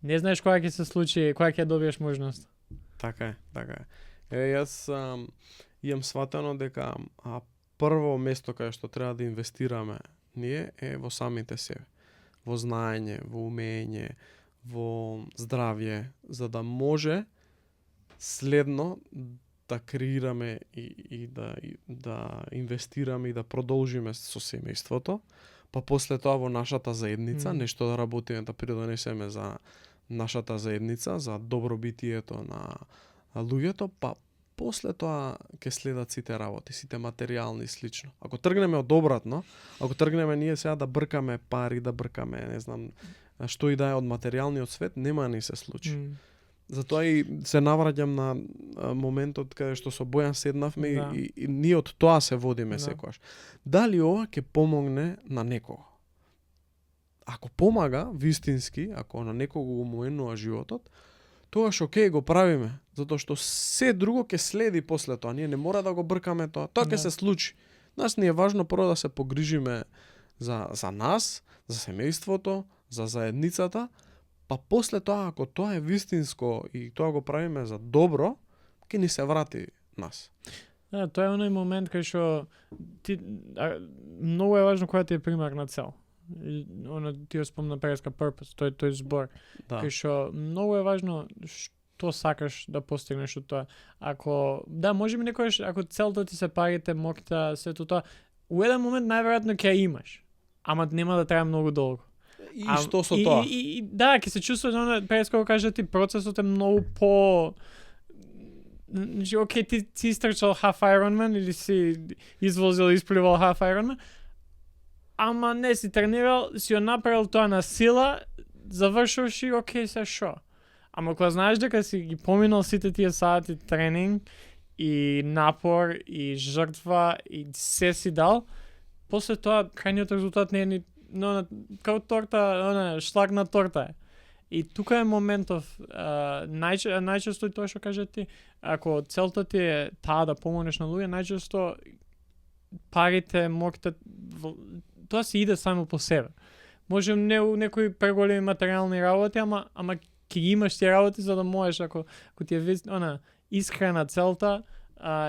Не знаеш кога ќе се случи, кога ќе добиеш можност. Така е. Јас имам сватено дека прво место каде што треба да инвестираме ние е во самите себе. Во знаење, во умење, во здравје, за да може следно да креираме и да инвестираме и да продолжиме со семејството, па после тоа во нашата заедница, нешто да работиме, да придонесеме за нашата заедница, за добробитието на луѓето, па после тоа ќе следат сите работи, сите материјални и слично. Ако тргнеме од обратно, ако тргнеме ние сега да бркаме пари, да бркаме, не знам, што и да е од материјалниот свет, нема да ни се случи. Затоа и се навраќам на моментот каде што со Бојан седнавме и ние од тоа се водиме секогаш. Дали ова ќе помогне на некого? Ако помага вистински, ако на некого го моенува животот, тогаш окей го правиме, затоа што се друго ќе следи после тоа. Ние не мора да го бркаме тоа. Тоа ќе се случи. Нас ни е важно прво да се погрижиме за нас, за семејството, за заедницата, па после тоа, ако тоа е вистинско и тоа го правиме за добро, ќе ни се врати нас. Да, тоа е оној момент кај што многу е важно која ти е примерна цел. Ти ја спомна преска purpose, тој збор. Да. Кај што многу е важно што сакаш да постигнеш од тоа. Ако, да, можеби некојаш, ако целта ти се парите, моќта, сето тоа, у еден момент најверојатно ќе ја имаш, ама нема да трае многу долго. И што со тоа? Да, ќе се чувствуваш, прескоро кажа ти, процесот е многу по... Значи, окей, ти истрчал half Ironman или си извозил и испливал half Ironman, ама не си тренирал, си ја направил тоа на сила, завршуваш и окей, се шо. Ама кога знаеш дека си ги поминал сите тие сати тренинг и напор и жртва и се си дал, после тоа крајниот резултат не е ни као торта, шлаг на торта е. И тука е моментов, најчесто и тоа што кажа ти, ако целта ти е таа да помогнеш на луѓе, најчесто парите, моќта, тоа се иде само по себе. Може не у некои преголеми материјални работи, ама ќе ги имаш тие работи за да можеш, ако ти е искрена целта,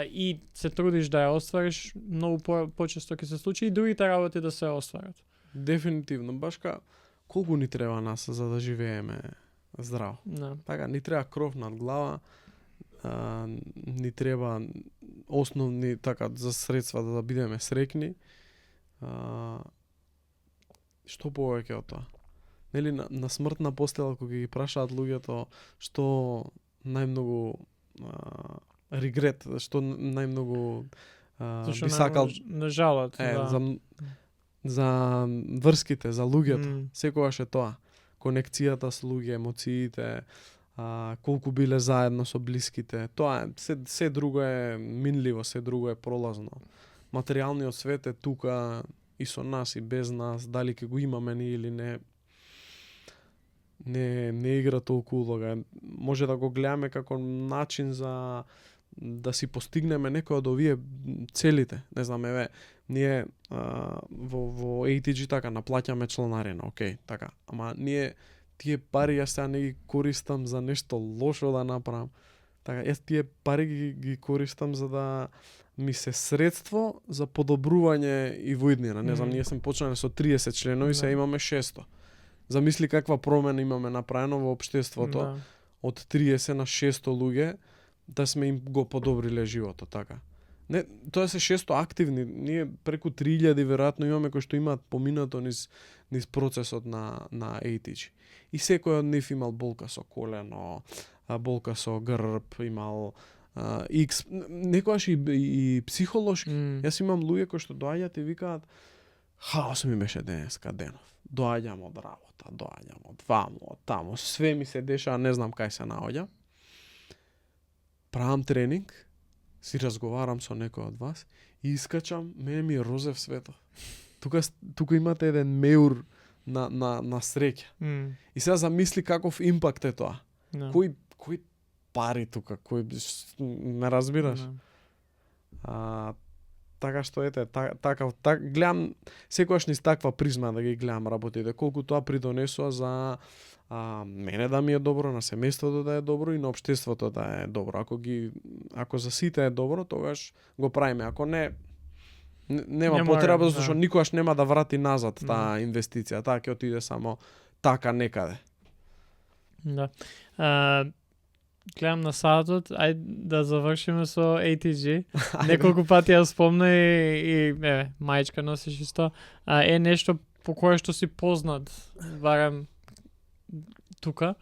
и се трудиш да ја оствариш, многу почесто ќе се случи и другите работи да се остварат. Дефинитивно, башка колку ни треба нас за да живееме здраво. Така, ни треба кров над глава, ни треба основни така за средства да бидеме среќни. Што повеќе од тоа? Нели на смртна постела кога ги прашаат луѓето што најмногу регрет, што најмногу Зашто би сакал не жалат, да. за врските, за луѓето. М. Секогаш е тоа. Конекцијата со луѓе, емоциите, колку биле заедно со блиските. Тоа е, се друго е минливо, се друго е пролазно. Материјалниот свет е тука и со нас и без нас, дали ќе го имаме ни или не игра толку улога. Може да го гледаме како начин за да си постигнеме некој од овие целите. Не знам, еве, ние во ATG така наплаќаме чланарина, окей, така. Ама ние тие пари јас сега не ги користам за нешто лошо да направам. Така, јас тие пари ги користам за да ми се средство за подобрување и во иднина. Не знам, ние сме почнале со 30 членови, сега имаме 600. Замисли каква промена имаме направено во општеството од 30 на 600 луѓе, да сме им го подобриле животот, така. Не, тоа се 600 активни, ние преку 3000 веројатно имаме кои што имаат поминато низ процесот на ATG. И секој од нив имал болка со колено, болка со грб, имал X, некојаш и психолошки. Јас имам луѓе кои што доаѓаат и викаат: хаос ми беше денеска денов. Доаѓам од работа, доаѓам од ваму, од таму, све ми се дешава, не знам кај се наоѓам. Правам тренинг, си разговарам со некој од вас и искачам, мене ми е розев светот. Тука имате еден меур на среќа. И сега замисли каков импакт е тоа. Кои пари тука, ме разбираш? Така што ете, гледам секогаш низ таква призма да ги гледам работите, колку тоа придонесува за мене да ми е добро, на семејството да е добро и на општеството да е добро. Ако за сите е добро, тогаш го правиме. Ако не, нема потреба, зашто никогаш нема да врати назад таа инвестиција. Таа ќе отиде само така некаде. Да. Гледам на сатот, ајде да завршиме со ATG. Неколку пати ја спомна и мајчка носиш исто. Е нешто по кое што си познат, барем тука.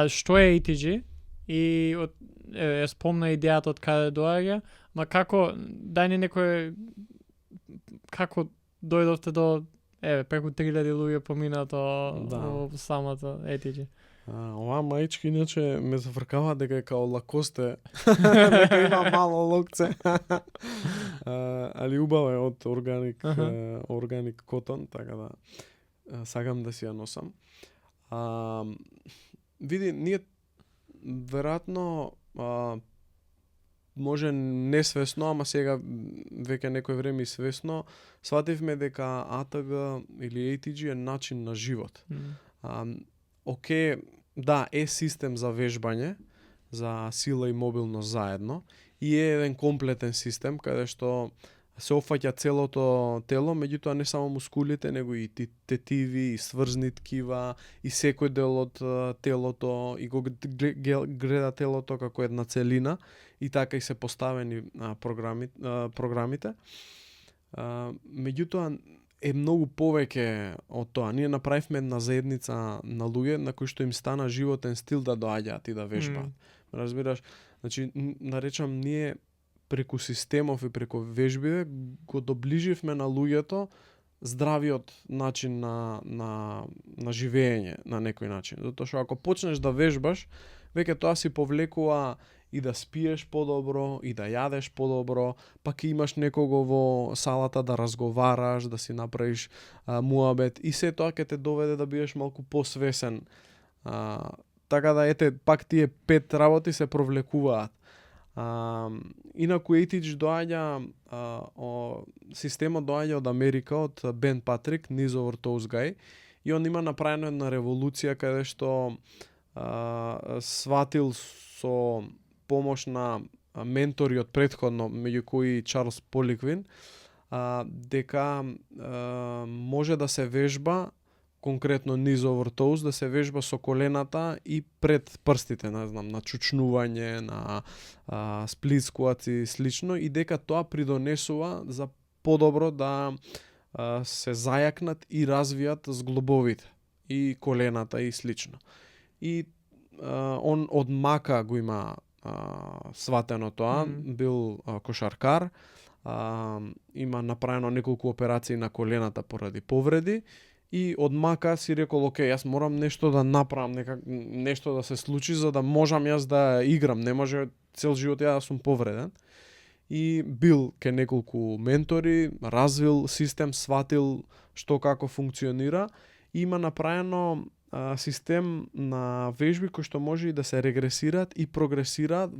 Што е ATG? И ја спомна идејата од каде доаѓа, ма како, дај ни некој, како дојдовте до, преку 3000 луѓе поминато во самата ATG? Оваа мајчка иначе ме зафркава дека е као лакосте, дека има мало локце. Али убава е од органик котон, така да сакам да си ја носам. Види, ние веројатно може несвесно, ама сега веќе некој време и свесно, свативме дека ATG или ATG е начин на живот. Океј, да, е систем за вежбање, за сила и мобилност заедно, и е еден комплетен систем каде што се опфаќа целото тело, меѓутоа не само мускулите, него и тетиви, и сврзни ткива, и секој дел од телото, и го гледа телото како една целина, и така и се поставени програмите. Меѓутоа, е многу повеќе од тоа. Ние направивме една заедница на луѓе на кои што им стана животен стил да доаѓаат и да вежбаат. Разбираш? Значи, наречам, ние преку системов и преку вежбиве го доближивме на луѓето здравиот начин на живење на некој начин. Затоа што ако почнеш да вежбаш, веќе тоа си повлекува и да спиеш подобро, и да јадеш подобро, пак имаш некого во салата да разговараш, да си направиш муабет, и се тоа ќе те доведе да бидеш малку посвесен. Така да, ете, пак тие 5 работи се провлекуваат. Инаку ATG доаѓа, системот доаѓа од Америка, од Бен Патрик, Knees Over Toes Guy, и он има направено една револуција каде што сватил со помош на ментори од претходно, меѓу кои Чарлс Поликвин, дека може да се вежба, конкретно knees over toes, да се вежба со колената и пред прстите, не знам, на чучнување, на сплит squats и слично, и дека тоа придонесува за подобро да се зајакнат и развијат зглобовите и колената и слично. И он од мака го има сватено тоа, бил кошаркар, има направено неколку операции на колената поради повреди и од мака си рекол, окей, јас морам нешто да направам, нешто да се случи за да можам јас да играм, не може цел живот ја да сум повреден. И бил ке неколку ментори, развил систем, сватил што како функционира и има направено систем на вежби кои што може и да се регресираат и прогресираат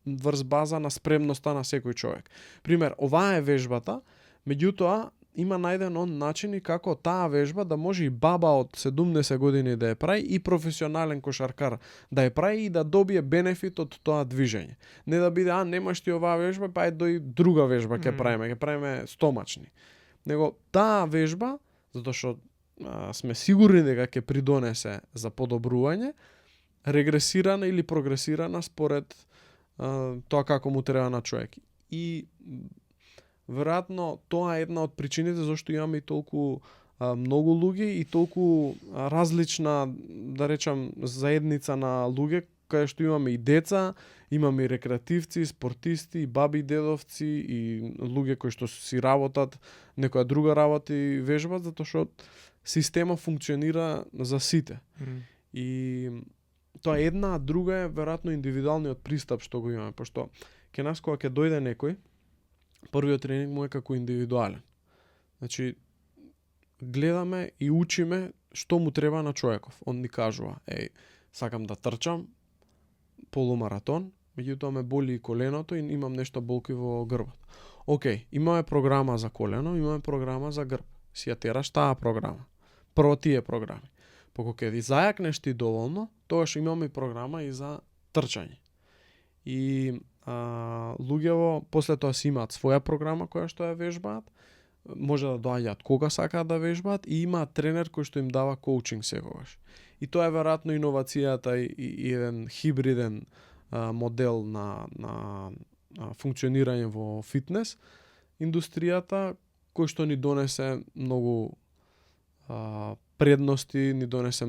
врз база на спремноста на секој човек. Пример, оваа е вежбата, меѓутоа има најден начини како таа вежба да може и баба од 70 години да ја прави и професионален кошаркар да ја прави и да добие бенефит од тоа движење. Не да биде, немаш ти оваа вежба, па дој друга вежба ќе правиме стомачни. Него таа вежба, затоа што сме сигурни дека ќе придонесе за подобрување, регресирана или прогресирана според тоа како му треба на човек. И веројатно тоа е една од причините зашто имаме и толку многу луѓе и толку различна, да речам, заедница на луѓе, каде што имаме и деца, имаме и рекреативци, спортисти, баби, дедовци и луѓе кои што си работат, некоја друга работа и вежбат, затоа што системот функционира за сите. И тоа е една, а друга е веројатно индивидуалниот пристап што го имаме, пошто ке нас кога ќе дојде некој, првиот тренинг му е како индивидуален. Значи, гледаме и учиме што му треба на човеков. Он ни кажува, сакам да трчам полумаратон, меѓутоа ме боли и коленото и имам нешто болки во грбот. Океј, имаме програма за колено, имаме програма за грб. Си ја тераш таа програма. Прво тие програми. Кога ќе зајакнеш ти доволно, тогаш имаме програма и за трчање. И луѓево после тоа си имаат своја програма која што ја вежбаат, може да доаѓаат кога сакаат да вежбаат и имаат тренер кој што им дава коучинг секогаш. И тоа е веројатно иновацијата и еден хибриден модел на функционирање во фитнес индустријата, кој што ни донесе многу предности, ни донесе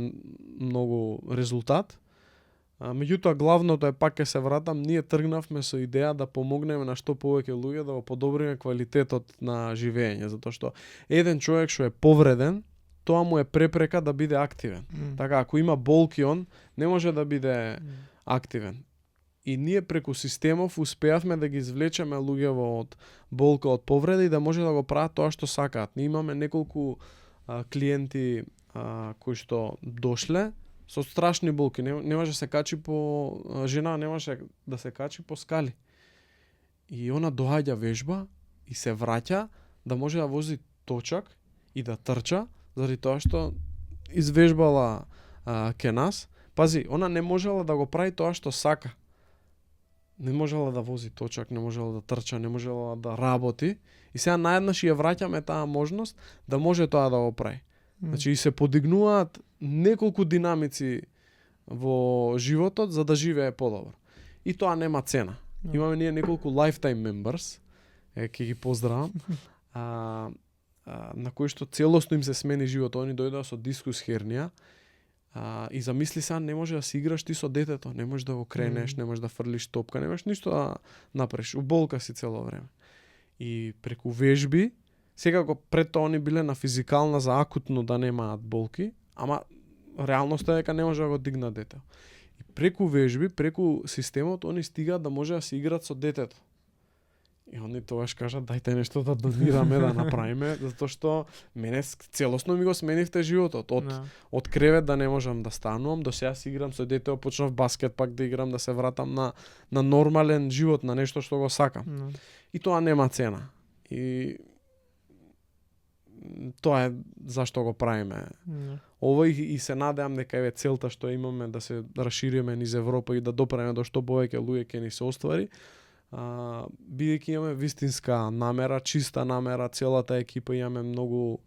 многу резултат. Меѓутоа главното е, пак ќе се вратам, ние тргнавме со идеја да помогнеме на што повеќе луѓе да го подобриме квалитетот на живење, затоа што еден човек што е повреден, тоа му е препрека да биде активен. Така, ако има болки он, не може да биде активен. И ние преку системов успеавме да ги извлечеме луѓево од болка, од повреда и да може да го прават тоа што сакаат. Ние имаме неколку клиенти кои што дошле со страшни болки, не може да се качи по жена, не може да се качи по скали. И она доаѓа вежба и се враќа да може да вози точак и да трча, заради тоа што извежбала ке нас. Пази, она не можела да го прави тоа што сака. Не можела да вози точак, не можела да трча, не можела да работи. И сега наеднаш ја враќаме таа можност да може тоа да го прави. Значи и се подигнуваат неколку динамици во животот за да живее подобро. И тоа нема цена. Имаме ние неколку lifetime members, ќе ги поздравам, на кои што целосно им се смени животот. Они дојдоа со дискус хернија и замисли сега не може да си играш ти со детето, не можеш да го кренеш, не можеш да фрлиш топка, не можеш ништо да направиш, у болка си цело време. И преку вежби, секако пред тоа они биле на физикална за акутно да немаат болки, ама реалноста е дека не може да го дигнат детето. И преку вежби, преку системот, они стигаат да може да се играат со детето. И они тогаш кажат, дајте нешто да донираме, да направиме, затоа што мене целосно ми го сменивте животот. Од кревет да не можам да станувам, до сега си играм со детето, почнав баскет пак да играм, да се вратам на нормален живот, на нешто што го сакам. И тоа нема цена. И тоа е зашто го правиме. Ова и се надевам дека е целта што имаме да се расшириме низ Европа и да допреме до што повеќе луѓе ќе ни се оствари. Бидејќи имаме вистинска намера, чиста намера, целата екипа имаме многу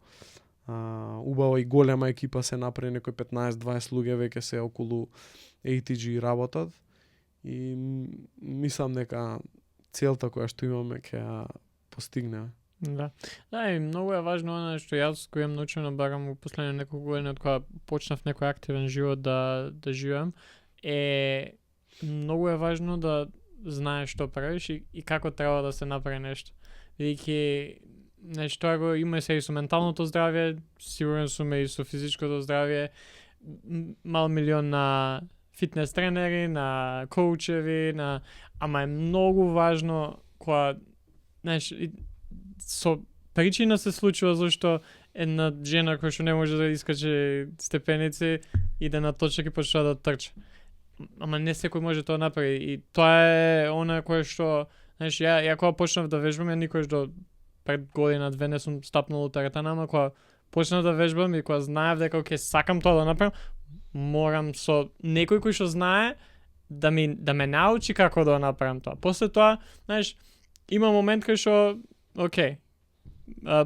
убава и голема екипа, се направи некои 15-20 луѓе веќе се околу ATG работат и мислам дека целта која што имаме ќе ја постигнеме. Да, и многу е важно она што јас кој научено барам во последните неколку години од кога почнав некој активен живот да живеам, многу е важно да знаеш што правиш и како треба да се направи нешто. Бидејќи тоа го има се и со менталното здравје, сигурен сум и со физичкото здравје, мал милион на фитнес тренери, на коучеви, ама е многу важно кога со причина се случува зашто една жена која што не може да искачи степеници иде на точак и почнува да трча. Ама не секој може тоа направи и тоа е она кое што ја кога почнав да вежбам, ја никош до пред година-две не сум стапнал у теретана, ама кога почнав да вежбам и кога знаев дека ќе сакам тоа да направам, морам со некој кој што знае да ме научи како да направам тоа. После тоа, има момент кај што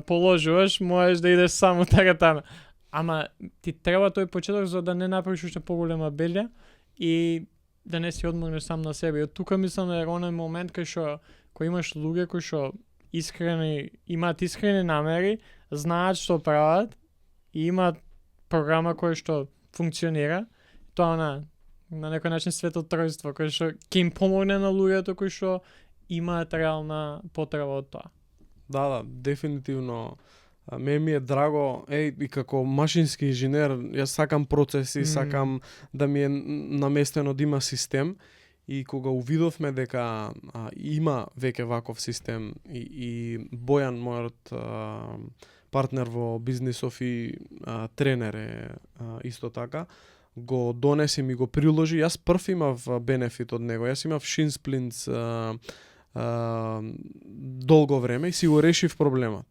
положуваш, можеш да идеш само теретана. Ама ти треба тој почеток за да не направиш уште поголема белја и да не си одморнеш сам на себе. И од тука мислам да е оној момент кај што кој имаш луѓе кои што имаат искрени намери, знаат што прават и имаат програма која што функционира, тоа на некој начин светотројство кој што ќе им помогне на луѓето кои што имаат реална потреба од тоа. Да, дефинитивно. Ми е драго, и како машински инженер, јас сакам процеси, сакам да ми е наместено да има систем. И кога увидовме дека има веќе ваков систем и Бојан, мојот партнер во бизнисов и тренер е исто така, го донесе и ми го приложи, јас прв имав бенефит од него. Јас имав shin splints долго време и си го решив проблемот.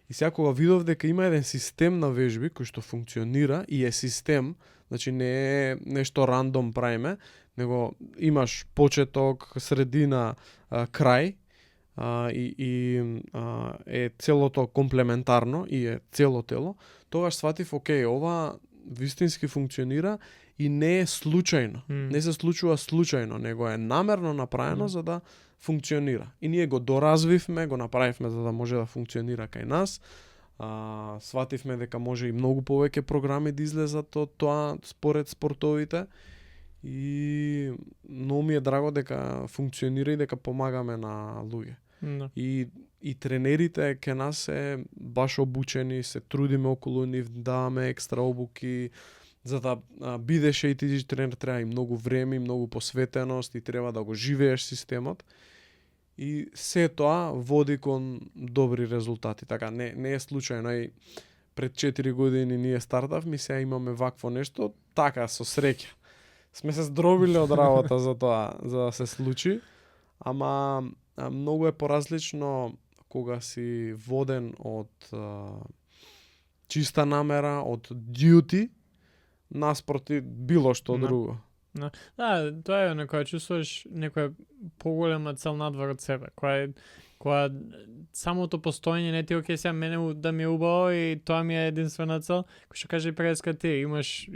И сега кога видов дека има еден систем на вежби кој што функционира и е систем, значи не е нешто рандом правиме, него имаш почеток, средина, крај е целото комплементарно и е цело тело, тогаш сватив, ова вистински функционира и не е случајно. Не се случува случајно, него е намерно направено за да функционира. И ние го доразвивме, го направивме за да може да функционира кај нас. Свативме дека може и многу повеќе програми да излезат од тоа според спортовите. И многу ми е драго дека функционира и дека помагаме на луѓе. И тренерите ке нас се баш обучени, се трудиме околу нив, даваме екстра обуки, за да бидеш и ти тренер треба и многу време, и многу посветеност и треба да го живееш системот. И се тоа води кон добри резултати. Така не е случајно и пред 4 години ние стартавме, сега имаме вакво нешто, така со среќа. Сме се здробиле од работа за тоа, за да се случи, ама многу е поразлично кога си воден од чиста намера, од duty, наспроти било што друго. Да, тоа е некоја чувствуваш некоја поголема цел надвор од себе, која самото постоење не ти сега мене да ми е убаво и тоа ми е единствена цел, кој што каже преска ти, имаш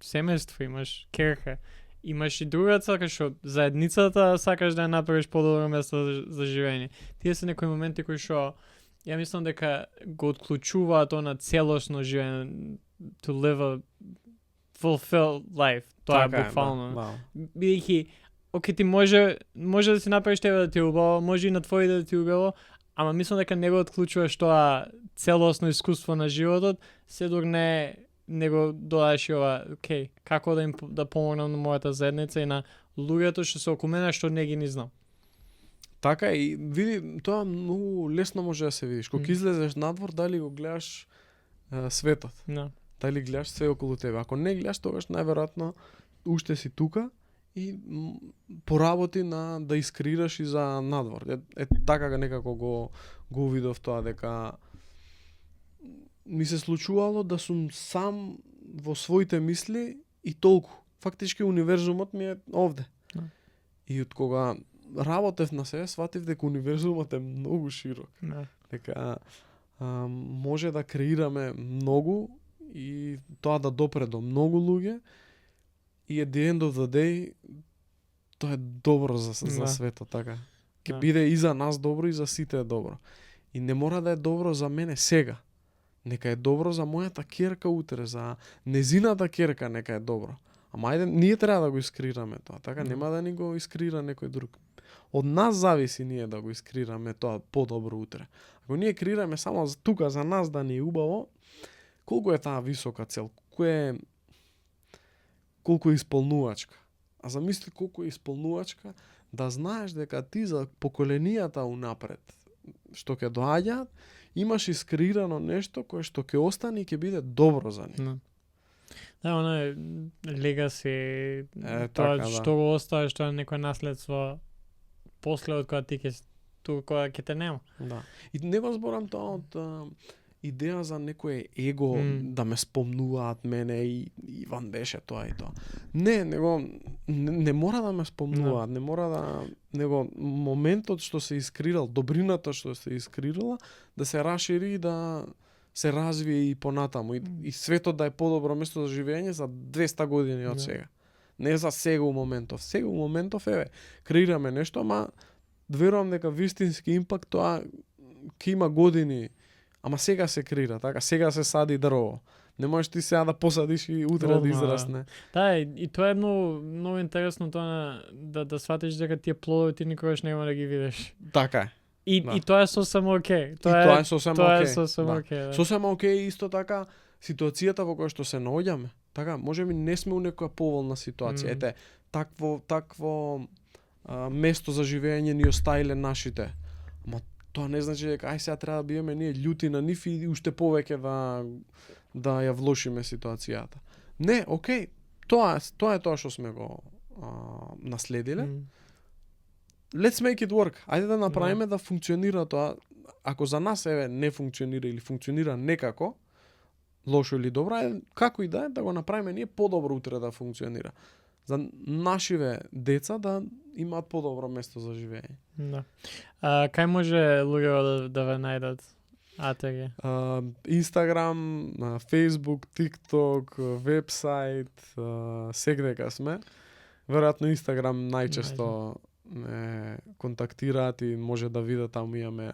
семејство, имаш керка, имаш и друга цел, кај што заедницата сакаш да ја направиш подобро место за живење. Тие се некои моменти кои што ја мислам дека го отклучуваат на целосно живење, to live a fulfilled life. Тоа е буквално. Бидејќи ти може да си направиш тебе да ти е убаво, може и на твои да ти е убаво, ама мислам дека не го отклучуваш тоа целосно искуство на животот, се дур не го додаш и ова, како да им да помогнам на мојата заедница и на луѓето што се околу мене што не ги ни знам. Така и види, тоа многу лесно може да се видиш. Кога излезеш надвор, дали го гледаш светот. Дали гледаш све околу тебе. Ако не гледаш, тогаш најверојатно уште си тука и поработи на да искреираш и за надвор. Така некако го увидов тоа, дека ми се случувало да сум сам во своите мисли и толку. Фактички универзумот ми е овде. И од кога работев на себе, сватив дека универзумот е многу широк. Дека може да креираме многу и тоа да допре до многу луѓе и at the end of the day тоа е добро за светот, така. Ќе биде и за нас добро и за сите е добро. И не мора да е добро за мене сега. Нека е добро за мојата ќерка утре, за незината ќерка нека е добро. Ама ајде, ние треба да го искреираме тоа, така нема да ни го искреира некој друг. Од нас зависи ние да го искреираме тоа подобро утре. Ако ние креираме само тука за нас да ни е убаво, колку е таа висока цел, колку е исполнувачка. А замисли колку е исполнувачка да знаеш дека ти за поколенијата унапред што ќе доаѓаат, имаш искреирано нешто кое што ќе остане и ќе биде добро за нив. Да, оно е легаси, тоа така, што го оставиш, што е некој наследство после од кога ти кога ќе те нема. Да. И не го зборам тоа од идеја за некое его да ме спомнуваат мене и Иван беше тоа и тоа. Не мора да ме спомнуваат, не мора да, него моментот што се искрирал, добрината што се искрирала, да се расшири и да се развие и понатаму и светот да е подобро место за живење за 200 години од сега. Не за сега у моментов. Сега у моментов креираме нешто, ама верувам дека вистински импакт тоа ќе има години. Ама сега се креира, така, сега се сади дрво. Не можеш ти сега да посадиш и утре да израсне. Да, и тоа е многу интересно тоа да сватиш дека тие плодови ти никогаш нема да ги видиш. Така е. И тоа е сосем окей. Тоа е сосем окей. Сосем окей. Сосем окей исто така ситуацијата во која што се наоѓаме. Така, можеби не сме у некоја поволна ситуација. Ете, такво место за живење ни оставиле нашите. Ама тоа не значи дека сега треба да бидеме ние љути на нив и уште повеќе да ја влошиме ситуацијата. Не, окей, тоа е тоа што сме го наследиле. Let's make it work. Ајде да направиме да функционира тоа. Ако за нас не функционира или функционира некако, лошо или добро, како и да го направиме ние подобро утре да функционира. За нашиве деца да имаат подобро место за живење. Да. Кај може луѓето да ве најдат? АТГ? Инстаграм, Фейсбук, ТикТок, вебсайт, сегдека сме. Веројатно Инстаграм најчесто ме контактираат и може да видат, таму имаме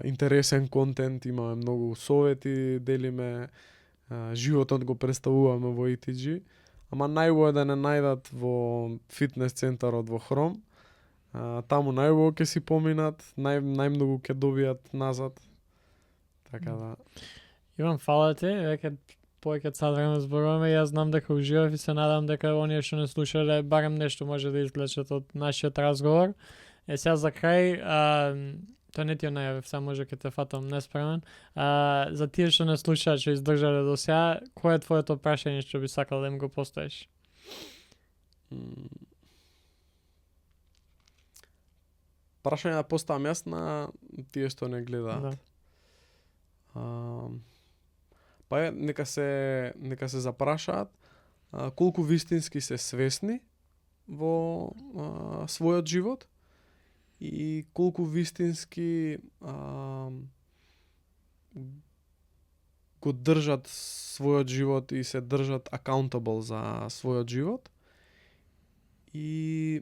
интересен контент, имаме многу совети, делиме, животот го представуваме во ETG. Ама најубаво е да не најдат во фитнес центарот во Хром. Таму најубаво ќе си поминат, најмногу ќе добијат назад. Така да. Иван, фала ти, веќе повеќе сад време зборуваме, јас знам дека уживав и се надам дека оние што не слушале барем нешто може да извлечат од нашиот разговор. Сега за крај, тоа не ти ја најавив, сега може ќе те фатам неспремен. За тие што не слушаат, што издржале до сега, кој е твоето прашање што би сакал да им го поставиш? Прашање да поставам јас на тие што не гледаат. Да. Па нека се запрашаат колку вистински се свесни во својот живот и колку вистински го држат својот живот и се држат accountable за својот живот и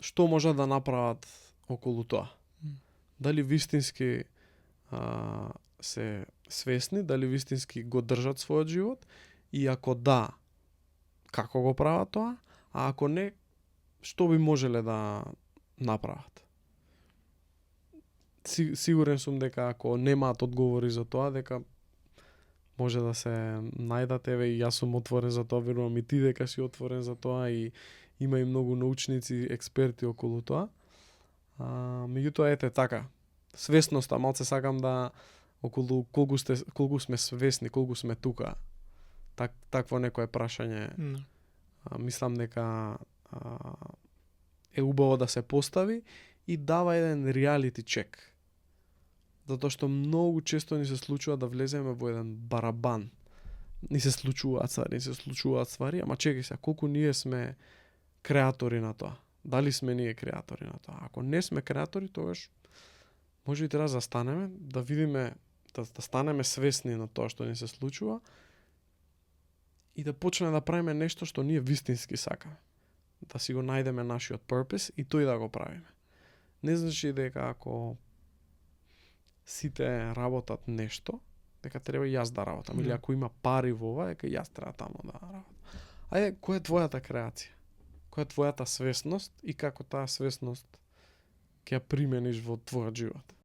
што можат да направат околу тоа. Дали вистински се свесни, дали вистински го држат својот живот и ако да, како го прават тоа, а ако не, што би можеле да направат. Сигурен сум дека ако немаат одговори за тоа, дека може да се најдат, и јас сум отворен за тоа, верувам и ти дека си отворен за тоа и има и многу научници, експерти околу тоа. Меѓутоа така, свесноста, малце сакам да околу колку сме свесни, колку сме тука. Такво некое прашање. Мислам дека е убаво да се постави и дава еден реалити чек. Затоа што многу често ни се случува да влеземе во еден барабан. Ни се случуваат ствари, ама чекај се, колку ние сме креатори на тоа. Дали сме ние креатори на тоа? Ако не сме креатори, тогаш може и треба да застанеме, да видиме, да станеме свесни на тоа што ни се случува и да почнеме да правиме нешто што ние вистински сакаме. Да си го најдеме нашиот purpose и тој да го правиме. Не значи дека ако сите работат нешто, дека треба и јас да работам, или Да. ако има пари во ова, дека јас треба таму да работам. Ајде, која е твојата креација? Која е твојата свесност и како таа свесност ќе ја примениш во твојот живот?